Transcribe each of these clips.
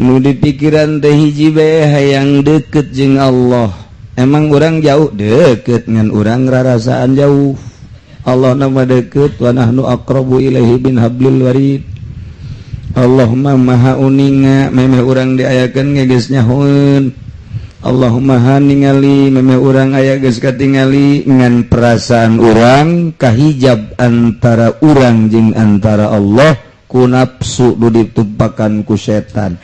Nu di pikiran teh hiji bae, hayang deket jeung Allah. Emang urang jauh deket, ngan urang rarasaan jauh. Allah nama deket, wa nahnu aqrabu ilaihi min hablil warid. Allah mah maha uninga, memeh urang diayakeun ge geus nyahoeun. Allah maha ningali, memeh urang aya geus katingali. Ngan perasaan urang kahijab antara urang jeung antara Allah ku nafsu nu ditumpakan ku setan.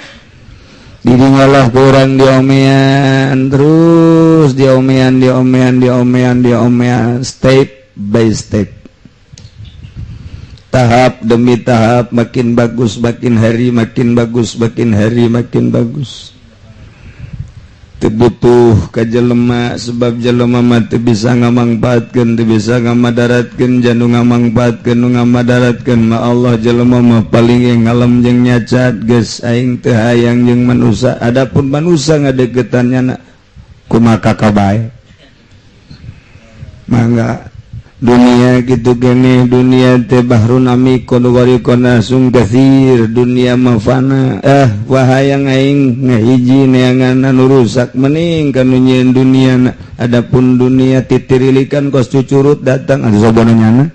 Didingalah ku urang diomean terus, diomean, diomean, diomean, diomean, step by step, tahap demi tahap, makin bagus makin hari, makin bagus makin hari, makin bagus. Teu butuh ka jelema, sebab jelema mah teu bisa ngamangpaatkeun, teu bisa ngamadaratkeun. Janu ngamangpaatkeun, nu ngamadaratkeun mah Allah. Jelema mah paling yang ngalem jeung nyacat. Geus, aing teu hayang jeung manusia. Adapun manusia ngadeukeutan nyana kumaha ka bae. Mangga dunia gitu gini, dunia teh bahrun amikun wariqon nasung katsir, dunia mah fana. Eh, wahayang aing ngahiji neangan anu rusak mending kanu nyieun dunia. Adapun dunia titirilikan kos cucurut datang anu sabana nyana.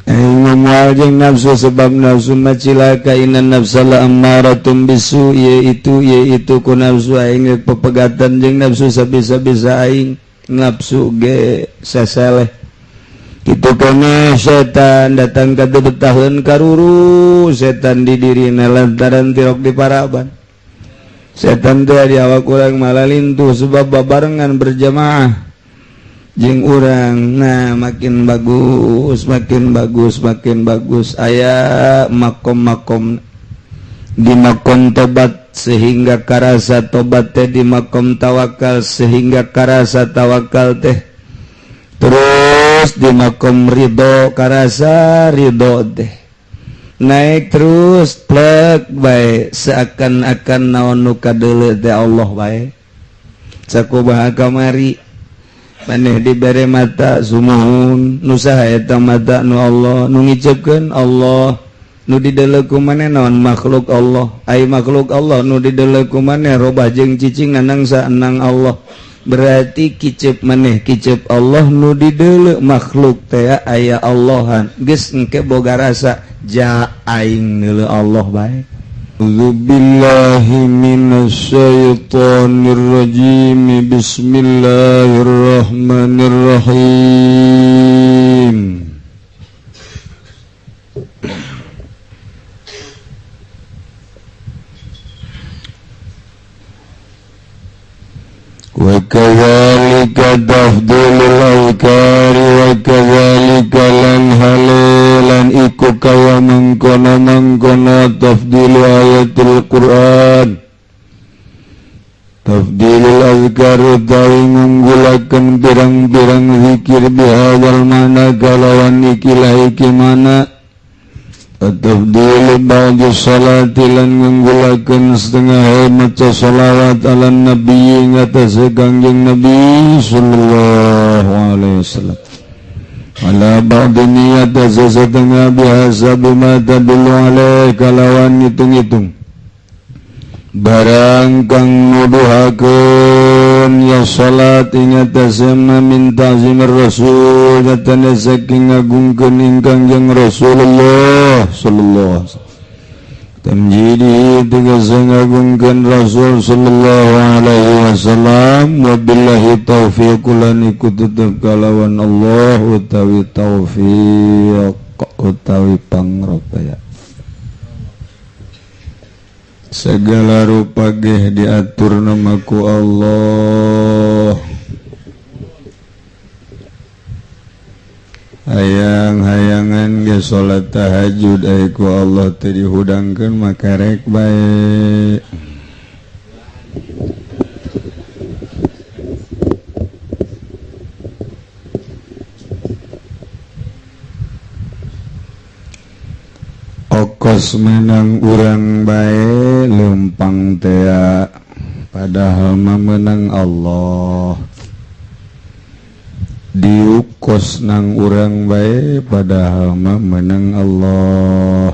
Aing moal jeung nafsu, sebab nafsu mah cilaka. Innan nafsa la ammaratum bisu, ye itu ye itu ku nafsu. Aing pepegatan jeung nafsu sabisa-bisa aing, nafsu ge seseleh gitu kene. Setan datang ke tahun karuru, setan di diri lantaran tirok di paraban. Setan teh di awak urang malah lintuh, sebab babarengan berjamaah jeung urang. Nah, makin bagus, makin bagus, makin bagus, aya makom-makom. Di makom tobat sehingga karasa tobat teh, di makom tawakal sehingga karasa tawakal teh, terus di makom ridho karasa ridho teh, naik terus plek bae, seakan-akan naon nu kadeuleu teh Allah bae. Sakumaha kamari maneh dibere mata, sumuhun, nu saha eta mata? Nu Allah. Nu ngicepkeun Allah. Nu dideuleu ku maneh naon? Makhluk Allah. Ai makhluk Allah nu dideuleu ku maneh robah jeung cicing nang saenang Allah. Berarti kicep maneh kicep Allah, nu dideuleu makhluk teh aya Allahan. Geus, engke boga rasa ja aing neuleu Allah bae. أعوذ بالله من الشيطان الرجيم. بسم الله الرحمن الرحيم. وكذلك تفضيل الأذكار، وكذلك lan halelan iku kaya mengkono mengkono tafdilu ayatul Quran, tafdilul azkar utawi ngunggulaken pirang-pirang zikir, bihadzal mana kalawan ikilah iki mana, tafdil ba'di salati lan ngunggulaken setengah maca salawat, ala nabi ngatasé Kangjeng Nabi sallallahu alaihi wasallam, ala ba'di niyat setengah, bihasabi ma tadullu alaihi kalawan ngitung-ngitung barang kang nuduhakeun ya salat ing atase ma, min ta'zimir rasul nyatane saking ngagungkeun ingkang jeung Rasulullah sallallahu alaihi wasallam, tamjidi tegese ngagungkeun Rasul sallallahu alaihi wasallam. Wabillahi taufiq lan iku tetep kalawan Allah utawi taufiq utawi pangrupaya. Segala rupa geh diatur namaku Allah. Hayang-hayangan ge salat tahajud, ai ku Allah teu dihudangkeun maka rek bae. Okos menang urang bae lempang tea, padahal mah menang Allah. Diukos nang urang bae, padahal mah menang Allah.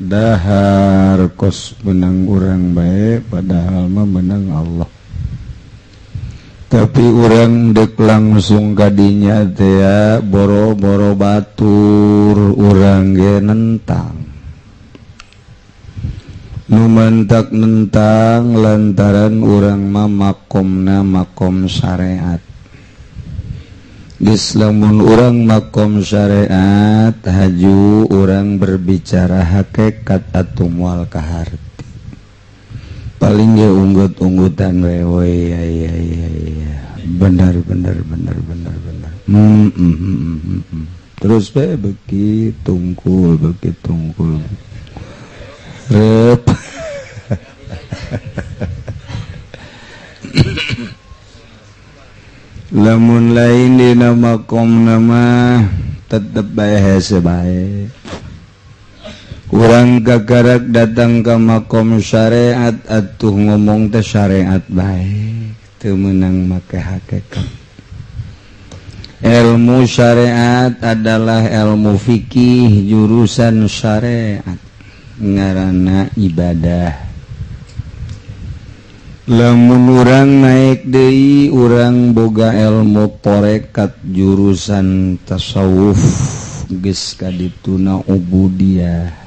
Dahar kos menang urang bae, padahal mah menang Allah. Tapi urang dek langsung kadinya teh boro-boro batur, urang ge nentang. Nu mantak nentang lantaran urang mah makomna makom syariat. Geus lamun urang makom syariat, haju urang berbicara hakikat atuh moal kaharti. Paling ge unggut-unggutan we, oh iya iya iya iya, benar benar benar benar benar, Terus we beki tungkul, beki tungkul rep. Lamun lain dina makom nama tetep bae hese bae. Urang kakarak datang ke makom syariat atuh ngomong teh syariat bae, teu meunang make hakikat. Ilmu syariat adalah ilmu fikih jurusan syariat, ngaranna ibadah. Lamun urang naik deui, urang boga ilmu tarekat jurusan tasawuf, geus kadituna ubudiyah.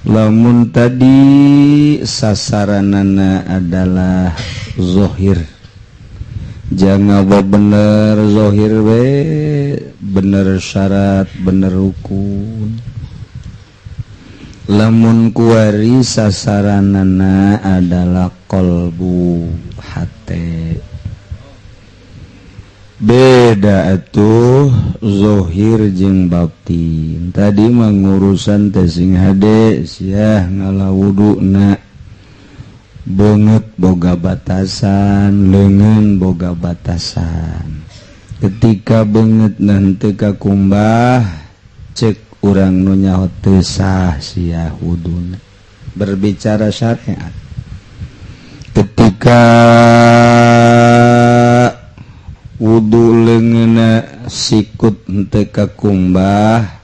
Lamun tadi sasaranana adalah zohir, jangan bener zohir we, bener syarat, bener rukun. Lamun kuari sasaranana adalah kolbu, hate. Beda atuh zohir jeung batin. Tadi mengurusan teh sing hade sia ngala wuduna, beungeut boga batasan, leungeun boga batasan. Ketika beungeut nanti ka kumbah, cek urang nu nyaho teu sah sia wuduna. Berbicara syariat. Ketika wudu leungeunna sikut henteu kakumbah,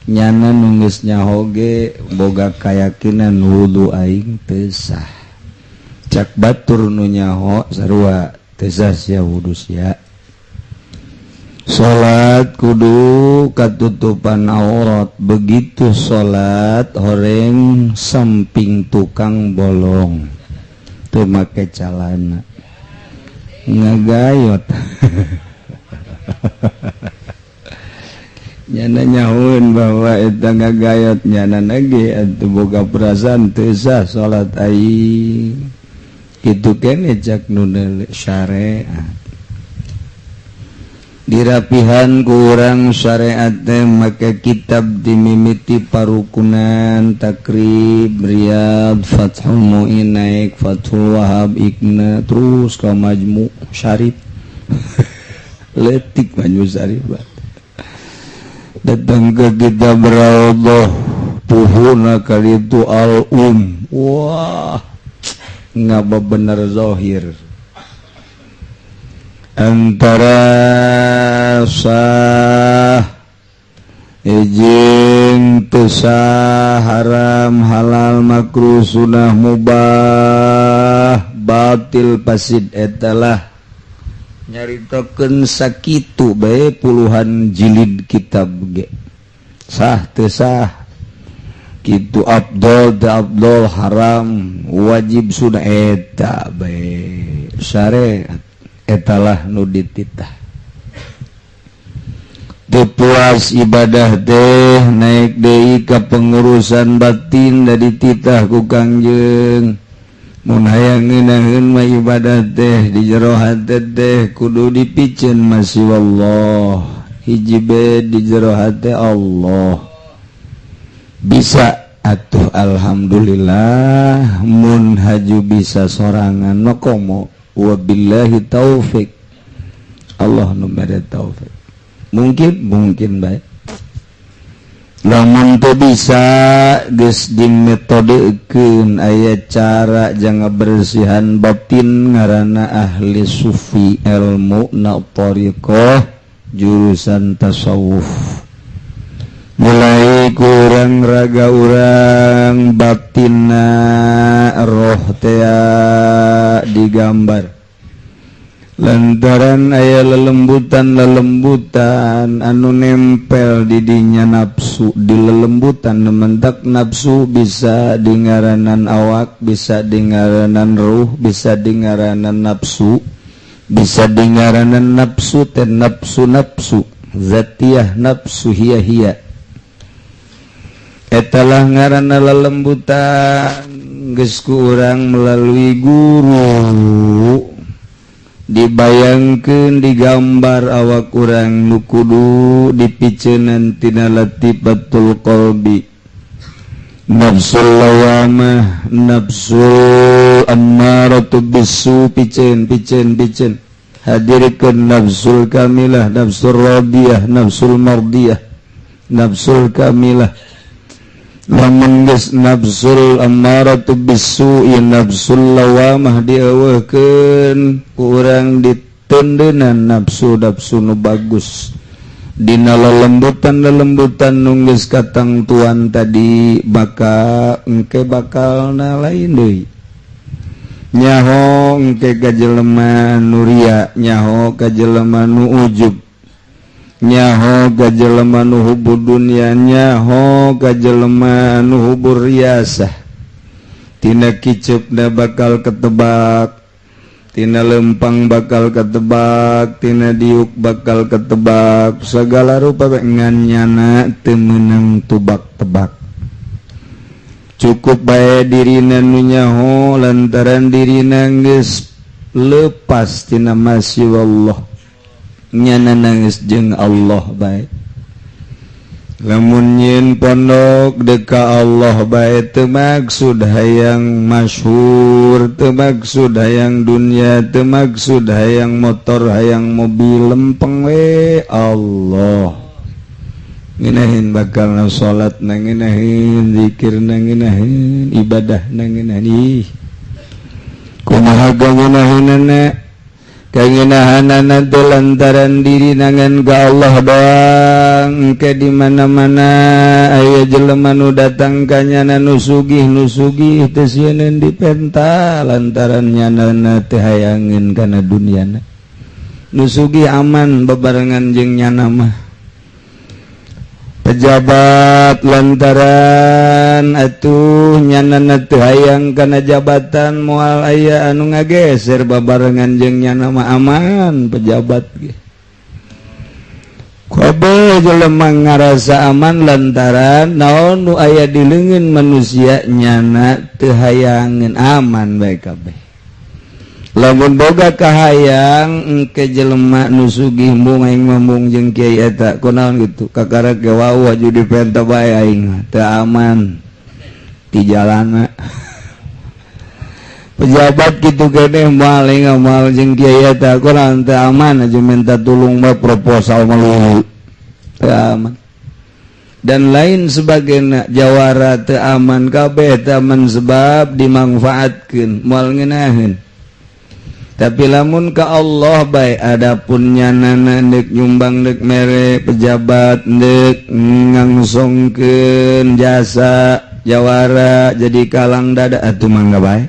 nyana nu geus nyaho ge boga kayakinan wudu aing teu sah. Cak batur nu nyaho sarua teu sah sia wudu sia. Salat kudu katutupan aurat, begitu salat horeng samping tukang bolong teu make calana ngagayot. Nyana nyahueun bahwa eta ngagayot, nyana ge atuh boga perasaan teu sah salat aing. Kitu keneh cak nu syariat. Dirapihan kurang syariat teh make kitab dimimiti parukunan, Takrib, Riyad, Fathul Muin, naik Fathul Wahab, Ikna, terus ke Majmu Syarif. Letik Majmu Syarif datang ke kitab Raudhah, puhuna kali itu al-um. Wah, ngapa bener zahir antara sah izin teu sah, haram halal, makruh sunah, mubah, batil, fasid, etalah nyaritakeun sakitu bae puluhan jilid kitab ge sah teu sah kitu, abdol teu abdol, haram wajib sunah, eta bae syariat. Etalah nu dititah. Teu puas ibadah teh naik deui ka pengurusan batin da dititah ku Kangjeng. Mun hayang ngeunaheun mah ibadah teh di jero hate teh kudu dipiceun masih wallah, hiji be di jero hate Allah. Bisa atuh alhamdulillah mun haju bisa sorangan nokomo, wabillahi taufik, Allah nu mere taufik. Mungkin mungkin baik lamun teu bisa geus dimetodekeun aya cara jang bersihan batin ngaranna ahli sufi, ilmu na thariqah jurusan tasawuf. Mulai Ditinggali ku urang raga urang, batinna, roh tea digambar, lantaran aya lelembutan lelembutan anu nempel didinya nafsu. Di lelembutan mentak nafsu, bisa dingaranan awak, bisa dingaranan ruh, bisa dingaranan nafsu, bisa dingaranan nafsu teh nafsu, nafsu zatiah, nafsu hiya hiya. Etalah ngaranna lelembutan. Geus ku urang melalui guru dibayangkeun, digambar awak urang nu kudu dipiceunan tina latifatul qalbi, nafsul lawamah, nafsul ammaratu bisu. Piceun, piceun, piceun, hadirkeun nafsul kamilah, nafsul radiyah, nafsul mardiyah, nafsul kamilah. Lamun geus nafsul ammaratu bisu'i, nafsul lawamah dieuweuhkeun ku urang, ditendenan nafsu nafsu nu bagus dina lelembutan lelembutan nu geus katangtuan tadi, maka engke bakal na lain deui. Nyaho engke ka jelema nu ria, nyaho ka jelema nu ujub, nyaho ka jelema nu hubbu dunya, nyaho ka jelema nu hubbur riasah. Tina kiceupna bakal ketebak, tina lempang bakal ketebak, tina diuk bakal ketebak, segala rupa. Ngan nyana teu meunang tubak-tebak, cukup bae dirina nu nyaho, lantaran dirina geus lepas tina Allah, nyana nangis jeung Allah bae. Lamun nyin pondok deka Allah bae, teu maksud hayang masyhur, teu maksud hayang dunia, teu maksud hayang motor, hayang mobil, lempeng we Allah. Ngeunaheun bakal salat, ngeunaheun zikir, ngeunaheun ibadah, ngeunaheun. Kumaha ngeunaheunana? Kangenahanana teh lantaran diri nangan ka Allah doang. Ke di mana-mana aya jelema nu datang ka nyana nu sugih, nu sugih teu sieun dipenta, lantaran nyana teh hayangeun kana duniana. Nu sugih aman bebarengan jeung nyana mah. Pejabat, lantaran atuh nyana teu hayang kana jabatan, moal aya anu ngageser, babarengan jeung nyana mah aman. Pejabat ge kabeh jelema ngarasa aman, lantaran naon? Nu aya di leungeun manusia nyana teu hayangeun, aman bae kabeh. Lamun boga kahayang engke jelema nu sugih, "Mung aing mah mung jeung kiai eta, kunaon gitu? Kakara ge wau aju dipenta bae, aing mah teu aman di jalana." Pejabat gitu gede, "Moal, aing moal jeung kiai eta, kunaon? Teu aman aja, minta tulung mah proposal melulu, teu aman," dan lain sebagainya. Jawara teu aman, kabeh teu aman, sebab dimangfaatkeun, moal ngeunaheun. Tapi lamun ke Allah bae, adapun nyanana ndek nyumbang, ndek mere pejabat, ndek ngangsongkeun jasa jawara jadi kalang dada, atuh mangga bae.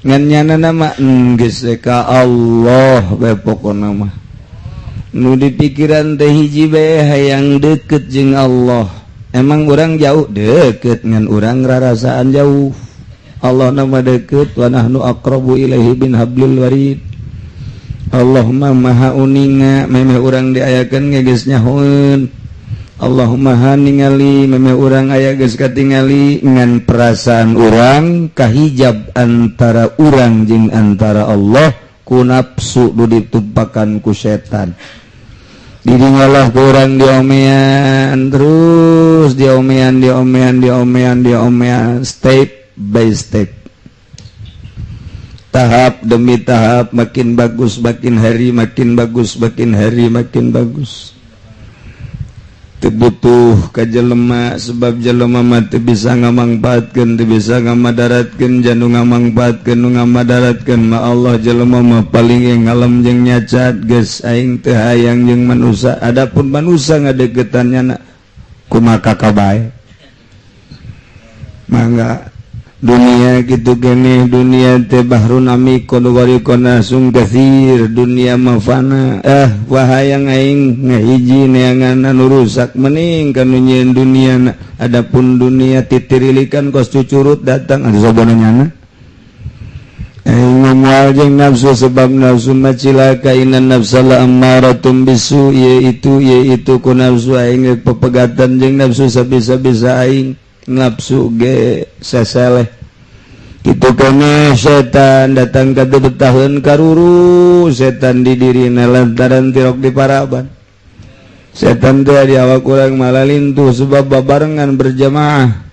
Ngan nyanana mah geus ka Allah bae. Pokona mah nu dipikiran teh hiji bae, hayang deket jeung Allah. Emang urang jauh deket, ngan urang rarasaan jauh. Allah nama deket, wa nahnu aqrabu ilaihi bin hablil warid. Allahumma maha uninga, memeh urang diayakeun geus nyahoeun. Allahumma maha ningali, memeh urang aya geus katingali. Ngan perasaan urang kahijab antara urang jeung antara Allah ku nafsu nu ditumpakan ku setan. Didingalah ku urang diomean terus, diomean, diomean, diomean, diomean, step by step, tahap demi tahap, makin bagus makin hari, makin bagus makin hari, makin bagus. Teu butuh ka jelema, sebab jelema mah teu bisa ngamangpaatkeun, teu bisa ngamadaratkeun. Janu ngamangpaatkeun, nu ngamadaratkeun mah Allah. Jelema mah paling ngalem jeung nyacat. Geus, aing teu hayang jeung manusia. Adapun manusia ngadeukeutan nyana. Kumaha kabae mangga dunia gitu gini, dunia teh bahrun amikun gharikun sung katsir, dunia mafana. Eh, wahayang aing ngahiji neangan anu rusak mending kanu nyieun dunia. Adapun dunia titirilikan kos cucurut datang anu sobona nyana. Aing moal jeung nafsu, sebab nafsu mah cilaka. Inna nafsa la ammaratum bisu, yaitu ku nafsu aing pepegatan jeung nafsu sabisa-bisa aing nafsu ge sasaleh gitu kene. Setan datang ke tahun karuru setan di diri lantaran tirok di paraban. Setan teh di awak urang malah lintuh sebab babarengan berjamaah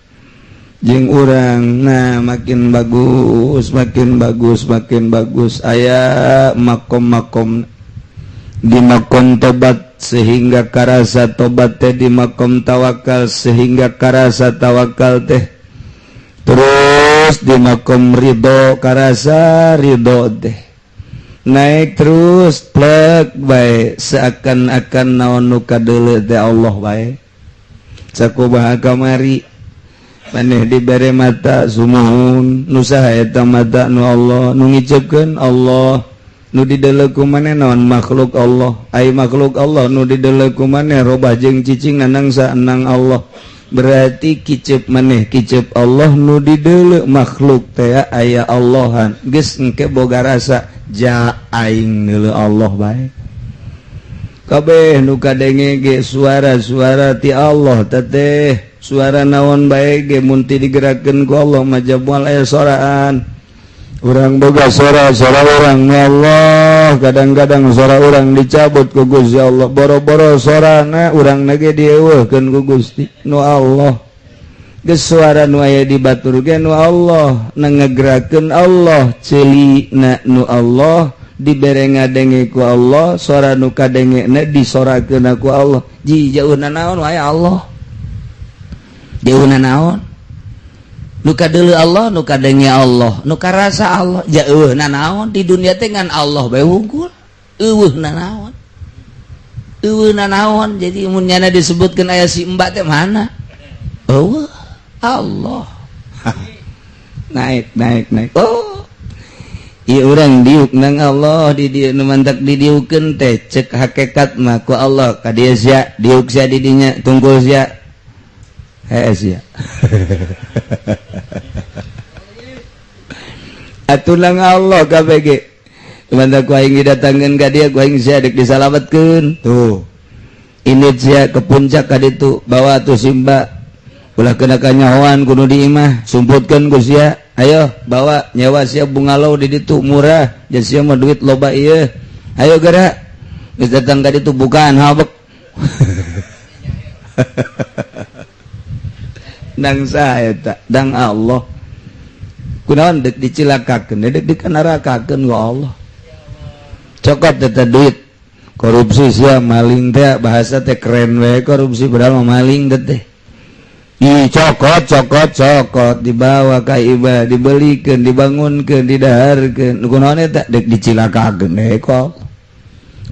jeung urang. Nah, makin bagus, makin bagus, makin bagus, aya makom-makom. Di makom tobat sehingga karasa tobat teh, di makom tawakal sehingga karasa tawakal teh, terus di makom ridho karasa ridho teh, naik terus plek bae seakan-akan naon nu kadeuleu teh Allah bae. Sakumaha kamari maneh dibere mata, sumuhun, nu saha eta mata? Nu Allah. Nu ngicepkeun Allah. Nu dideuleu ku maneh naon? Makhluk Allah. Ai makhluk Allah nu dideuleu ku maneh robah jeung cicing nang nang Allah. Berarti kicep maneh kicep Allah, nu dideuleu makhluk teh aya Allahan. Geus engke boga rasa ja aing neuleu Allah bae. Kabeh nu kadenge ge suara-suara ti Allah teteh. Suara naon bae ge mun teu digerakkeun ku Allah mah moal aya soraan. Urang boga sora, sora urang Allah. Kadang-kadang sora urang dicabut ku Gusti Allah, boro-boro sorana, urang ge dieuweuhkeun ku Gusti. Nu Allah. Geus suara nu aya di batur ge nu Allah, nu ngagerakeun Allah, ceuli na nu Allah, dibere ngadenge ku Allah, suara nu kadenge na disorakeun ku Allah. Ji jauhna naon wae Allah, jauhna naon? Nu kadeuleu Allah, nu kadenge Allah, nu karasa Allah. Jauhna naon di dunia teh? Ngan Allah bae wungkul. Euweuhna naon? Euweuhna naon? Jadi mun nyana disebutkeun aya si mbak teh mana? Euweuh Allah. Naik, naik, naik. Oh. Ieu urang diuk nang Allah di dieu. Nu mantak didiukeun teh cek hakikat mah ku Allah ka dieu, sia diuk sia di dinya, tungkul sia, hese sia. Atuh nang Allah kabeh ge. Mantak ku aing didatangkeun ka dieu, ku aing sia dek disalametkeun. Tuh. Ini sia ke puncak ka ditu, bawa tuh simba. Ulah kena kanyahoan kudu di imah, sumputkeun ku sia. Ayo bawa nyewa sia bungalow di ditu murah, jadi sia mah duit loba ieu. Ayo gerak. Geus datang ka ditu bukaan habek. Nang saha eta? Dang Allah. Kunaon dek dicilakakeun, dek dikanarakakeun ku Allah. Cokot eta duit. Korupsi sia, maling teh, bahasa teh keren we korupsi, padahal mah maling teh. Dicokot, cokot, cokot, dibawa ka ibah, dibelikeun, dibangunkeun, didaharkeun. Kunaon eta? Dek dicilakakeun we kok.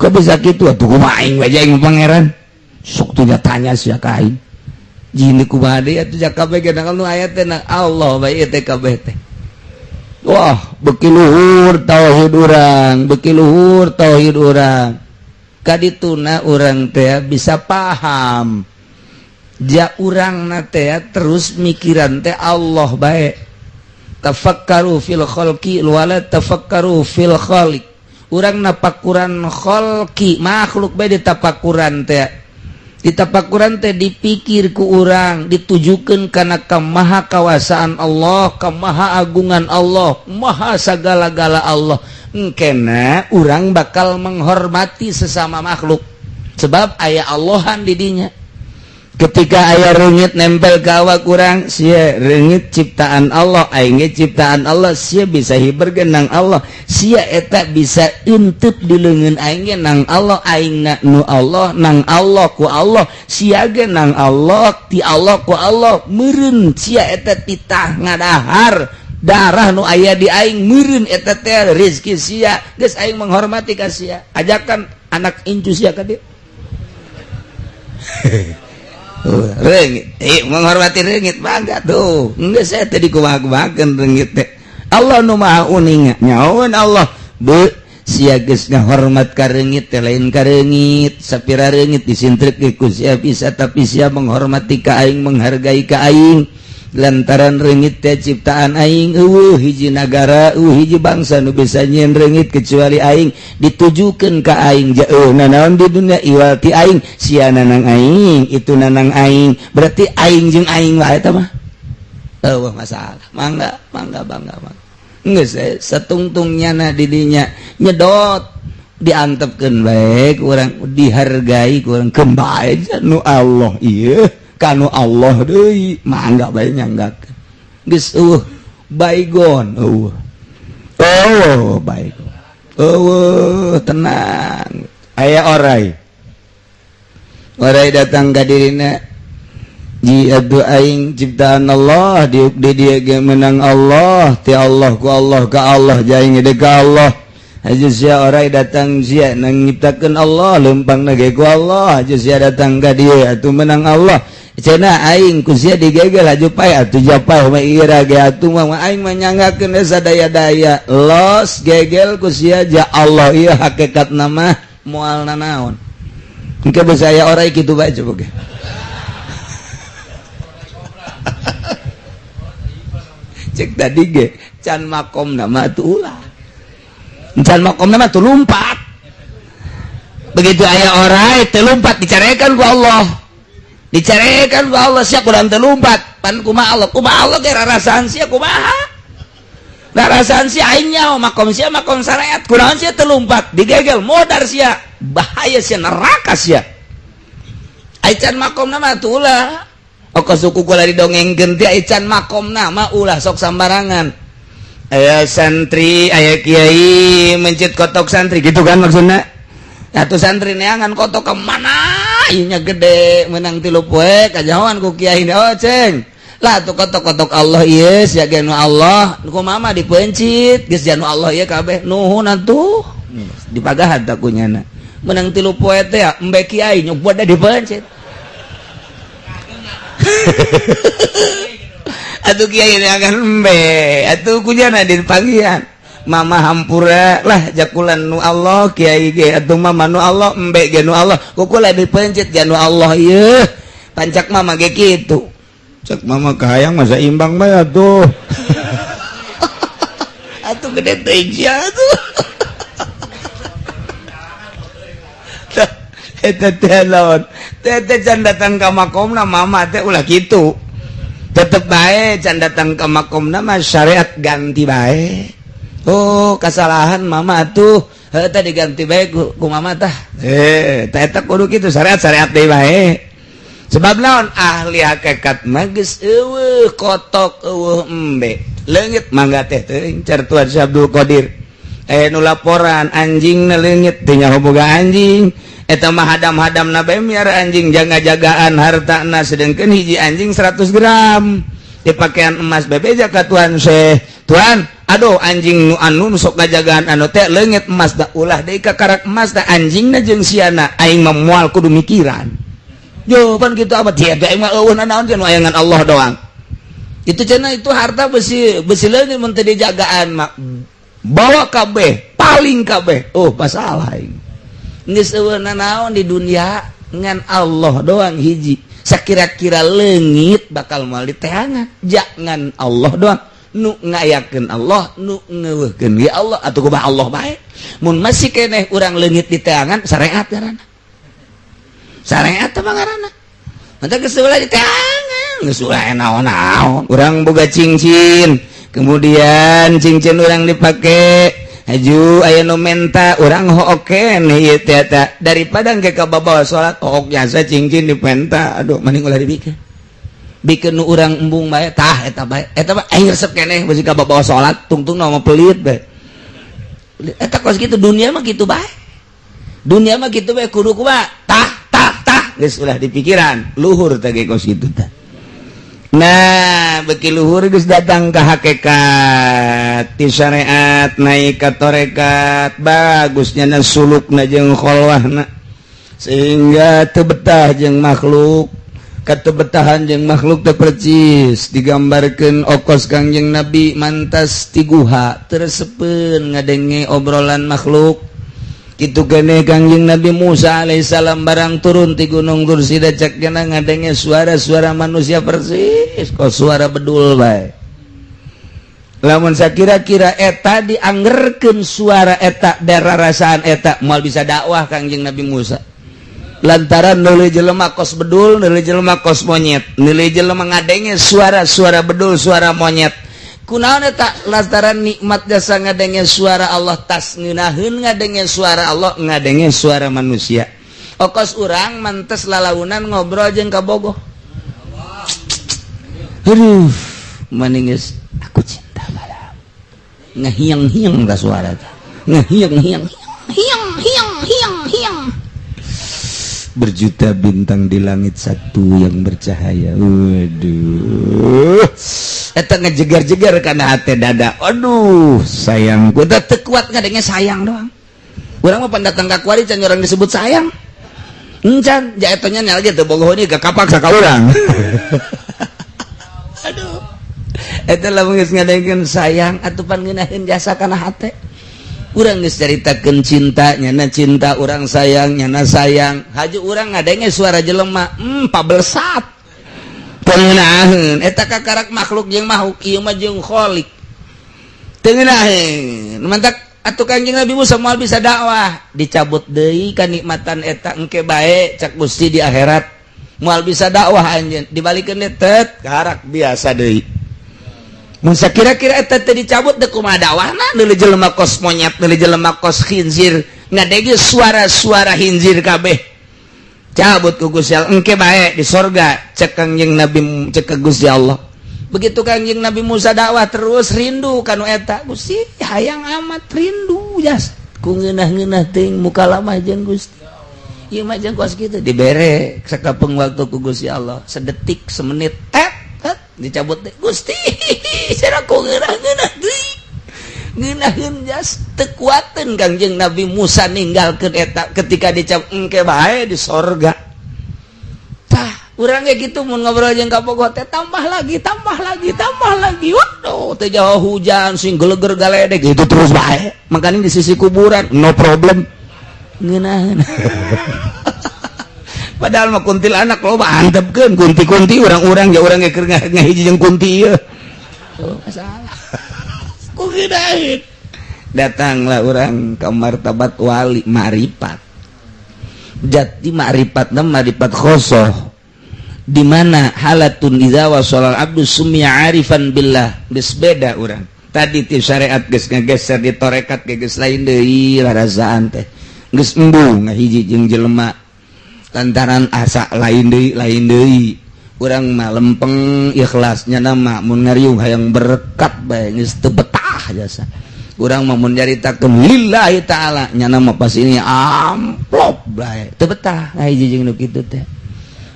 Kok bisa kitu atuh? Kumaha aing we aing pangeran? Sok tuh tanya sia ka aing. Jini kumaha deui atuh? Ja kabeh ge nu aya teh nang Allah bae teh kabeh teh. Wah, beki luhur tauhid urang, beki luhur tauhid urang. Kadituna urang teh bisa paham. Ja urang na teh terus mikiran teh Allah bae. Tafakkaru fil khalqi wala tafakkaru fil khaliq. Urang napakuran khalqi, makhluk bae ditapakuran teh. Ditapakuran teh dipikir ku urang, ditujukeun kana kamaha kawasaan Allah, kamaha agungan Allah, maha sagala-gala Allah. Engkena urang bakal menghormati sesama makhluk sebab aya Allahan di dinya. Ketika aya reungit nempel ke awak urang, sia reungit ciptaan Allah, aing ge ciptaan Allah. Sia bisa hiber ge nang Allah, sia eta bisa intip di leungeun aing ge nang Allah. Aing na nu Allah, nang Allah ku Allah, sia ge nang Allah, ti Allah ku Allah. Meureun sia eta titah ngadahar darah nu aya di aing, meureun eta teh rezeki sia. Geus, aing menghormati ka sia, ajakan anak incu sia ka dieu. Reungit, menghormati reungit bangga tuh. Enggak, saya tadi kumaha-kumahakeun reungit teh. Allah nu maha uninga nyahoan Allah be sia geus ngahormat ka reungit teh lain ka reungit sapira reungit disintreuk ge ku sia bisa, tapi sia menghormati ka aing, menghargai ka aing lantaran reungit teh ciptaan aing. Euweuh hiji nagara, euweuh hiji bangsa nu bisa nyieun reungit kecuali aing. Ditujukeun ka aing, jauh nanaon di dunia iwal ti aing, sia nanang aing, itu nanang aing, berarti aing jeung aing wae eta mah euweuh masalah. Mangga, mangga, bangga, mangga. Geus satungtungnya na didinya nyedot, diantepkeun bae ku urang, dihargai ku urang, keun bae nu Allah ieu kanu Allah deui, mangga bae nyanggakeun. Geus euweuh baygon, euweuh, oh baygon euweuh, tenang. Aya orai, orai datang ka dirina ji atuh aing ciptaan Allah, diuk di dieu ge menang Allah, ti Allah ku Allah ka Allah, jaing de ka Allah. Haja sia orai datang, sia nang nyiptakeun Allah, lempang ge ku Allah. Haja sia datang ka dieu atuh menang Allah. Cenah aing ku sia digegel, haju pae atuh, japay mah ira ge atuh mah aing mah nyanggakeun sadaya-daya los gegel ku sia. Ja Allah ieu hakikat nama moal nanaon. Engke bisa aya orai kitu bae, coba ge. Cek tadi ge can makom nama atuh ulah, can makom nama tuh lompat. Begitu aya orai teu lompat, dicarekan ku Allah, dicarekan ku Allah, sia kurang teu lompat pan kumaha Allah, kumaha Allah ge rarasaan sia, kumaha rarasaan sia? Aing nyaho makom sia makom syariat, kunaon sia teu lompat? Digegel modar sia, bahaya sia, neraka sia. Ai can makom nama tuh ulah. Oko suku kula didongengkeun teh, ai can makom nama ulah sok sambarangan. Aya santri, aya kiai mencit kotok santri gitu kan maksudnya. Atuh santri neangan kotok kemana ieu nya gede menang 3 poe kajahoan ku kiai. Oh ceng lah tuh kotok-kotok Allah ieu sia ge nu Allah ku mama dipencit geus janu Allah ieu kabeh nuhun atuh dipagahan ta ku nyana menang 3 poe teh embe kiai nyobot da dipencit. Atuh kiai neangan embe atuh kunyana dipanggihan mama hampura lah jakulan nu Allah kiai ge atuh mama nu Allah embe ge nu Allah kukula dipencet ge nu Allah ieu pancak mama ge kitu. Cek mama kahayang masa imbang bae atuh. Atuh gede teuing sia atuh. Eta teh lawan teh teh can datang ka makomna mama teh ulah kitu. Tetep bae can datang ka makomna mah syariat ganti bae. Oh kesalahan mama tuh heuh teh diganti bae ku mama tah. Teh eta kudu kitu syariat-syariat deui bae. Sebab naon ahli hakikat mah geus eueuh kotok eueuh embe. Leungit mangga teh teuing cer Tuan Syekh Abdul Qadir. Nu laporan anjing leungit teh nyaho boga anjing. Eta mah hadam-hadamna bae miara anjing jaga-jagaan hartana, sedengkeun hiji anjing 100 gram dipakaian emas bebeja ka Tuan Syekh. Tuan, aduh anjing nu anu sok ngajagaan anu teh leungit emas da ulah deui ka karak emas da anjingna jeung siana aing mah moal kudu mikiran. Jawaban gitu amat ya aing mah eueuh naon teh nu ayangan Allah doang. Itu cenah itu harta besi besi leungit mun teu dijagaan mah bawa kabeh paling kabeh. Oh masalah aing. Geus eueuh nanaon di dunia ngan Allah doang hiji. Sakira-kira leungit bakal moal diteangan. Jangan Allah doang nu ngayakeun Allah, nu ngeuweuhkeun ge Allah atuh kumaha Allah bae. Mun masih keneh urang leungit diteangan syariat ngaranna. Syariat teh ngaranna. Mantap geus ulah diteangan, geus ulah naon-naon. Urang boga cincin, kemudian cincin urang dipake haju aya nu menta urang hooken ieu teh eta daripada engke ka babawa salat hook jasa cincin dipenta, aduh mending ulah dibikeun. Bikeun nu urang embung bae tah eta bae eta mah aing resep keneh beusi ka babawa salat tungtungna mah pelit bae. Eta kos kitu dunia mah kitu bae. Dunia mah kitu bae kudu kumaha tah tah tah geus ulah dipikiran luhur teh ge kos kitu tah. Nah beki luhur geus datang ka hakikat ti syariat naik ka tarekat bagusnya na sulukna jeung kholwahna sehingga teu betah jeung makhluk. Katebetahan jeung makhluk teh percis digambarkeun okos Kangjeng Nabi mantas ti guha tersepeun ngadenge obrolan makhluk. Kitu keneh Kangjeng Nabi Musa alaihissalam barang turun ti Gunung Tursida, cek gena ngadenge suara-suara manusia persis kok suara bedul bae. Lamun sakira-kira eta dianggerkeun suara eta dararasaan eta, moal bisa dakwah Kangjeng Nabi Musa, lantaran nilai jelema kos bedul, nilai jelema kos monyet, nilai jelema ngadenge suara-suara bedul, suara monyet. Kunaon eta? Lantaran nikmat jasa ngadenge suara Allah, tas ngeunaheun ngadenge suara Allah, ngadenge suara manusia. Okos urang mantes lalaunan ngobrol jeung kabogoh, aduh maningis, aku cinta padamu, ngehiang-hiang ka suara teh, ngehiang-hiang, hiang hiang hiang hiang. Berjuta bintang di langit, satu yang bercahaya. Waduh, eta ngejegar-jegar karena hati dada. Aduh, sayang, gua teu kuat ngadenge sayang doang. Urang mah pendatang ka kuari can orang disebut sayang encan ja eta nya lagi teu bogoh ini gak kapak ka urang. Aduh, eta lamun geus ngadengekeun sayang atuh pan ngeunaheun jasa kana hate. Urang geus caritakeun cinta, nyana cinta, urang sayang, nyana sayang. Haju urang ngadenge suara jelema, pabelsat teu ngeunaheun. Eta kakarak makhluk jeung makhluk, ieu mah jeung khalik, teu ngeunaheun. Mantak atuh Kanjeng Nabi Musa moal bisa dakwah, dicabut deui kanikmatan eta, engke bae cak Gusti di akhirat. Moal bisa dakwah anjeun, dibalikeun deui, tet karak biasa deui. Mun kira-kira eta teh dicabut teh, kumaha dakwahna? Deuli jelema kos monyet, deuli jelema kos khinzir, ngadege suara-suara khinzir kabeh. Cabut ku Gusti Allah, engke bae di sorga cek Kangjeng Nabi, cek Gusti Allah. Begitu Kangjeng Nabi Musa dakwah terus rindu kanu eta, Gusti hayang amat rindu jas ku ngeunah-ngeunah teuing mukalamah jeung Gusti. Ieu mah jeung kos kitu dibere sakapeung waktu ku Gusti Allah, sedetik, semenit, tet tet dicabut teh. Gusti, cara ku ngeunah-ngeunah teuing ngeunaheun jas. Teu kuateun Kangjeng Nabi Musa ninggalkeun eta ketika dicabut, engke bae di sorga. Tah, urang ge kitu, mun ngobrol jeung kabogoh teh tambah lagi, tambah lagi, tambah lagi. Waduh, teh jauh hujan sing geleger galedek gitu terus bae. Makanya di sisi kuburan no problem, ngeunaheun. Padahal mah kuntilanak loba, antepkeun kunti-kunti urang-urang ja urang ge keur ngahiji jeung kunti ieu. Oh, masalah ku ngeunaheun. Datanglah orang ke martabat wali, ma'rifat jati, ma'rifat na ma'rifat khosoh, di mana halatun idza wasala abdu summiya arifan billah. Geus beda urang tadi ti syariat geus ngageser di torekat ge geus lain deui rarasaan teh, geus embung ngahiji jeung jelema lantaran asa lain deui, lain deui. Urang mah lempeng ikhlasnya, nama mun ngariung hayang berkat bae, geus teu betah jasa. Urang mah mun nyaritakeun lillahi ta'ala, nyana mah pas ini amplop bae, teu betah ngahiji jeung nu kitu teh,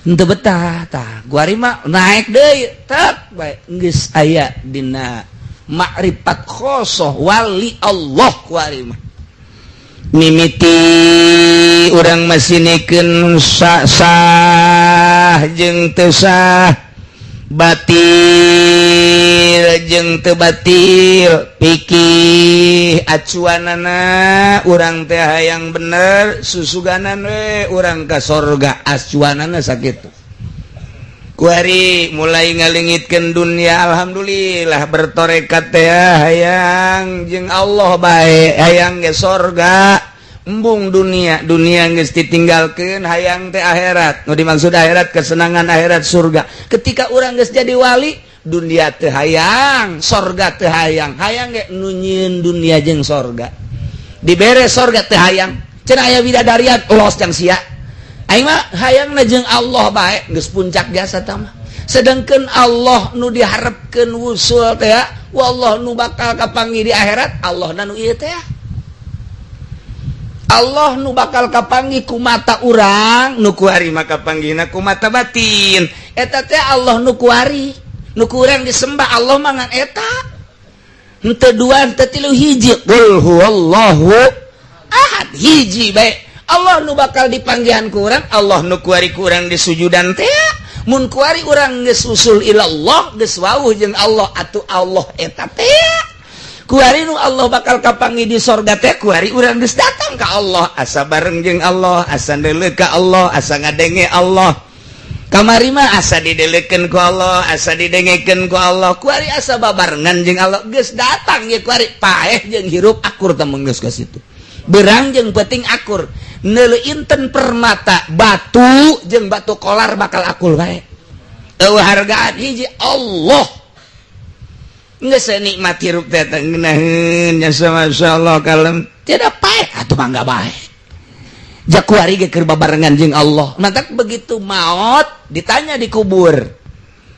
henteu betah. Tah, kuari mah naik deui tek bae, geus aya dina makrifat khosoh, wali Allah. Kuari mah mimiti urang masinikeun sah jeung teu sah, batil jeung teu batil, pikir acuanana urang teh hayang bener, susuganan we urang ka sorga, acuanana sakitu. Kuari mulai ngalingitkeun dunia. Alhamdulillah bertorekat teh hayang jeung Allah bae, hayang ge sorga, embung dunia. Dunia geus ditinggalkeun, hayang teh akhirat. Nu dimaksud akhirat, kesenangan akhirat, surga. Ketika urang geus jadi wali, dunia teh hayang, sorga teh hayang, hayang ge nu nyieun dunia jeung sorga. Dibere sorga teh hayang, cenah aya bidadarian, los jang sia. Aing mah hayangna jeung Allah bae, geus puncak jasa tah mah. Sedangkan Allah nu diharapkeun wusul teh, wallah nu bakal kapanggih di akhirat, Allah na nu ieu teh, Allah nu bakal kapanggih ku mata urang, nu kuari mah kapanggihna ku mata batin. Eta teh Allah nu kuari, nu ku urang disembah Allah mah ngan eta, henteu dua, henteu tilu, hiji. Qul huwallahu ahad, hiji bae. Allah nu bakal dipanggihan ku urang, Allah nu kuari ku urang di sujudan teh. Mun kuari urang geus usul ilallah, geus wawuh jeung Allah, atuh Allah eta teh kuari nu Allah bakal kapanggih di sorga teh. Kuari urang geus datang ka Allah, asa bareng jeung Allah, asa neuleuh ka Allah, asa ngadenge Allah. Kamari mah asa dideleukeun ku Allah, asa didengekeun ku Allah. Kuari asa babarengan jeung Allah, geus datang ye. Kuari paeh jeung hirup akur teh, geus ka situ. Berang jeung penting akur. Neuleuh inten permata batu jeung batu kolar bakal akur bae, eueuh hargaan. Hiji Allah. Geus nikmat hirup teh teh ngeunaheun nya, masyaallah, kalem, tidak paeh atuh mangga bae. Jakuari ge keur babarengan jeung Allah. Matak begitu maot ditanya di kubur,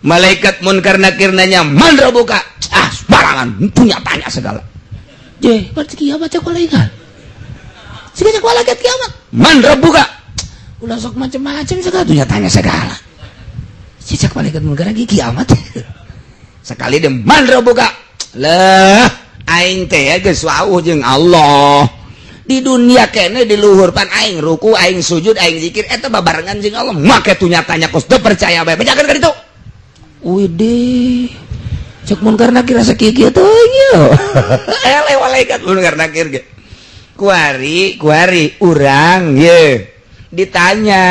malaikat Munkar Nakir nanya, "Man rabbuka?" Ah, sembarangan punya tanya segala. Je, berarti kiamat cek malaikat. Siga cek malaikat kiamat. "Man rabbuka?" Ulah sok macam-macam segala punya tanya segala. Si cek malaikat Munkar lagi kiamat. Sekali dia, "Man rabbuka?" Lah, aing teh geus wawuh jeung Allah. Di dunia kene di luhur pan aing ruku, aing sujud, aing zikir, eta babarengan jeung Allah. Make tuh nyatanya kos teu percaya bae, bejakeun ka ditu. Widih, cek Munkar Nakir asa kieu kieu teh ieu. Ele malaikat Munkar Nakir ge. Kuari kuari urang ye ditanya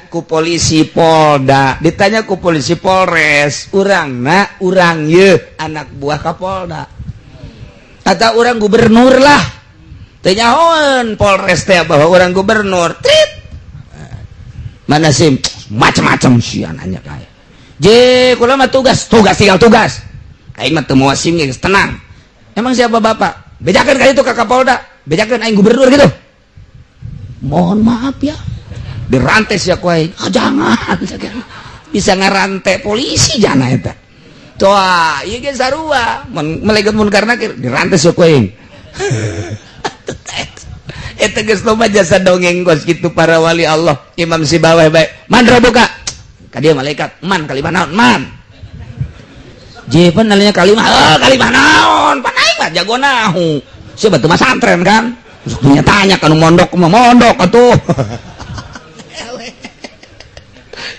ku polisi Polda, ditanya ku polisi Polres, urang na urang ye anak buah Kapolda atau orang gubernur lah. Teu nyahoeun Polres teh bahwa orang gubernur. Trit, mana SIM? Macam-macam sih nanya kayak je. Kula mah tugas, tugas tinggal tugas, aing mah teu mawa SIM geus tenang. Emang siapa Bapak? Bejakeun ka itu ka Kapolda, bejakeun aing gubernur gitu. Mohon maaf ya, dirantes ya ku aing. Ah, jangan, bisa ngarante polisi jana eta. Toa, ieu ge sarua mun malaikat Munkar Nakir dirantes ya ku aing. Eta geus loba jasa dongeng kos kitu para wali Allah. Imam Sibawai bae, "Man rabbuka?" Ka dia malaikat, "Man kalimah naon man?" Je, pan nanya kalimah, oh, kalimah naon? Pan aing mah jago nahu. Siapa tuh masantren kan? Punya tanya kan mondok mah mondok atuh.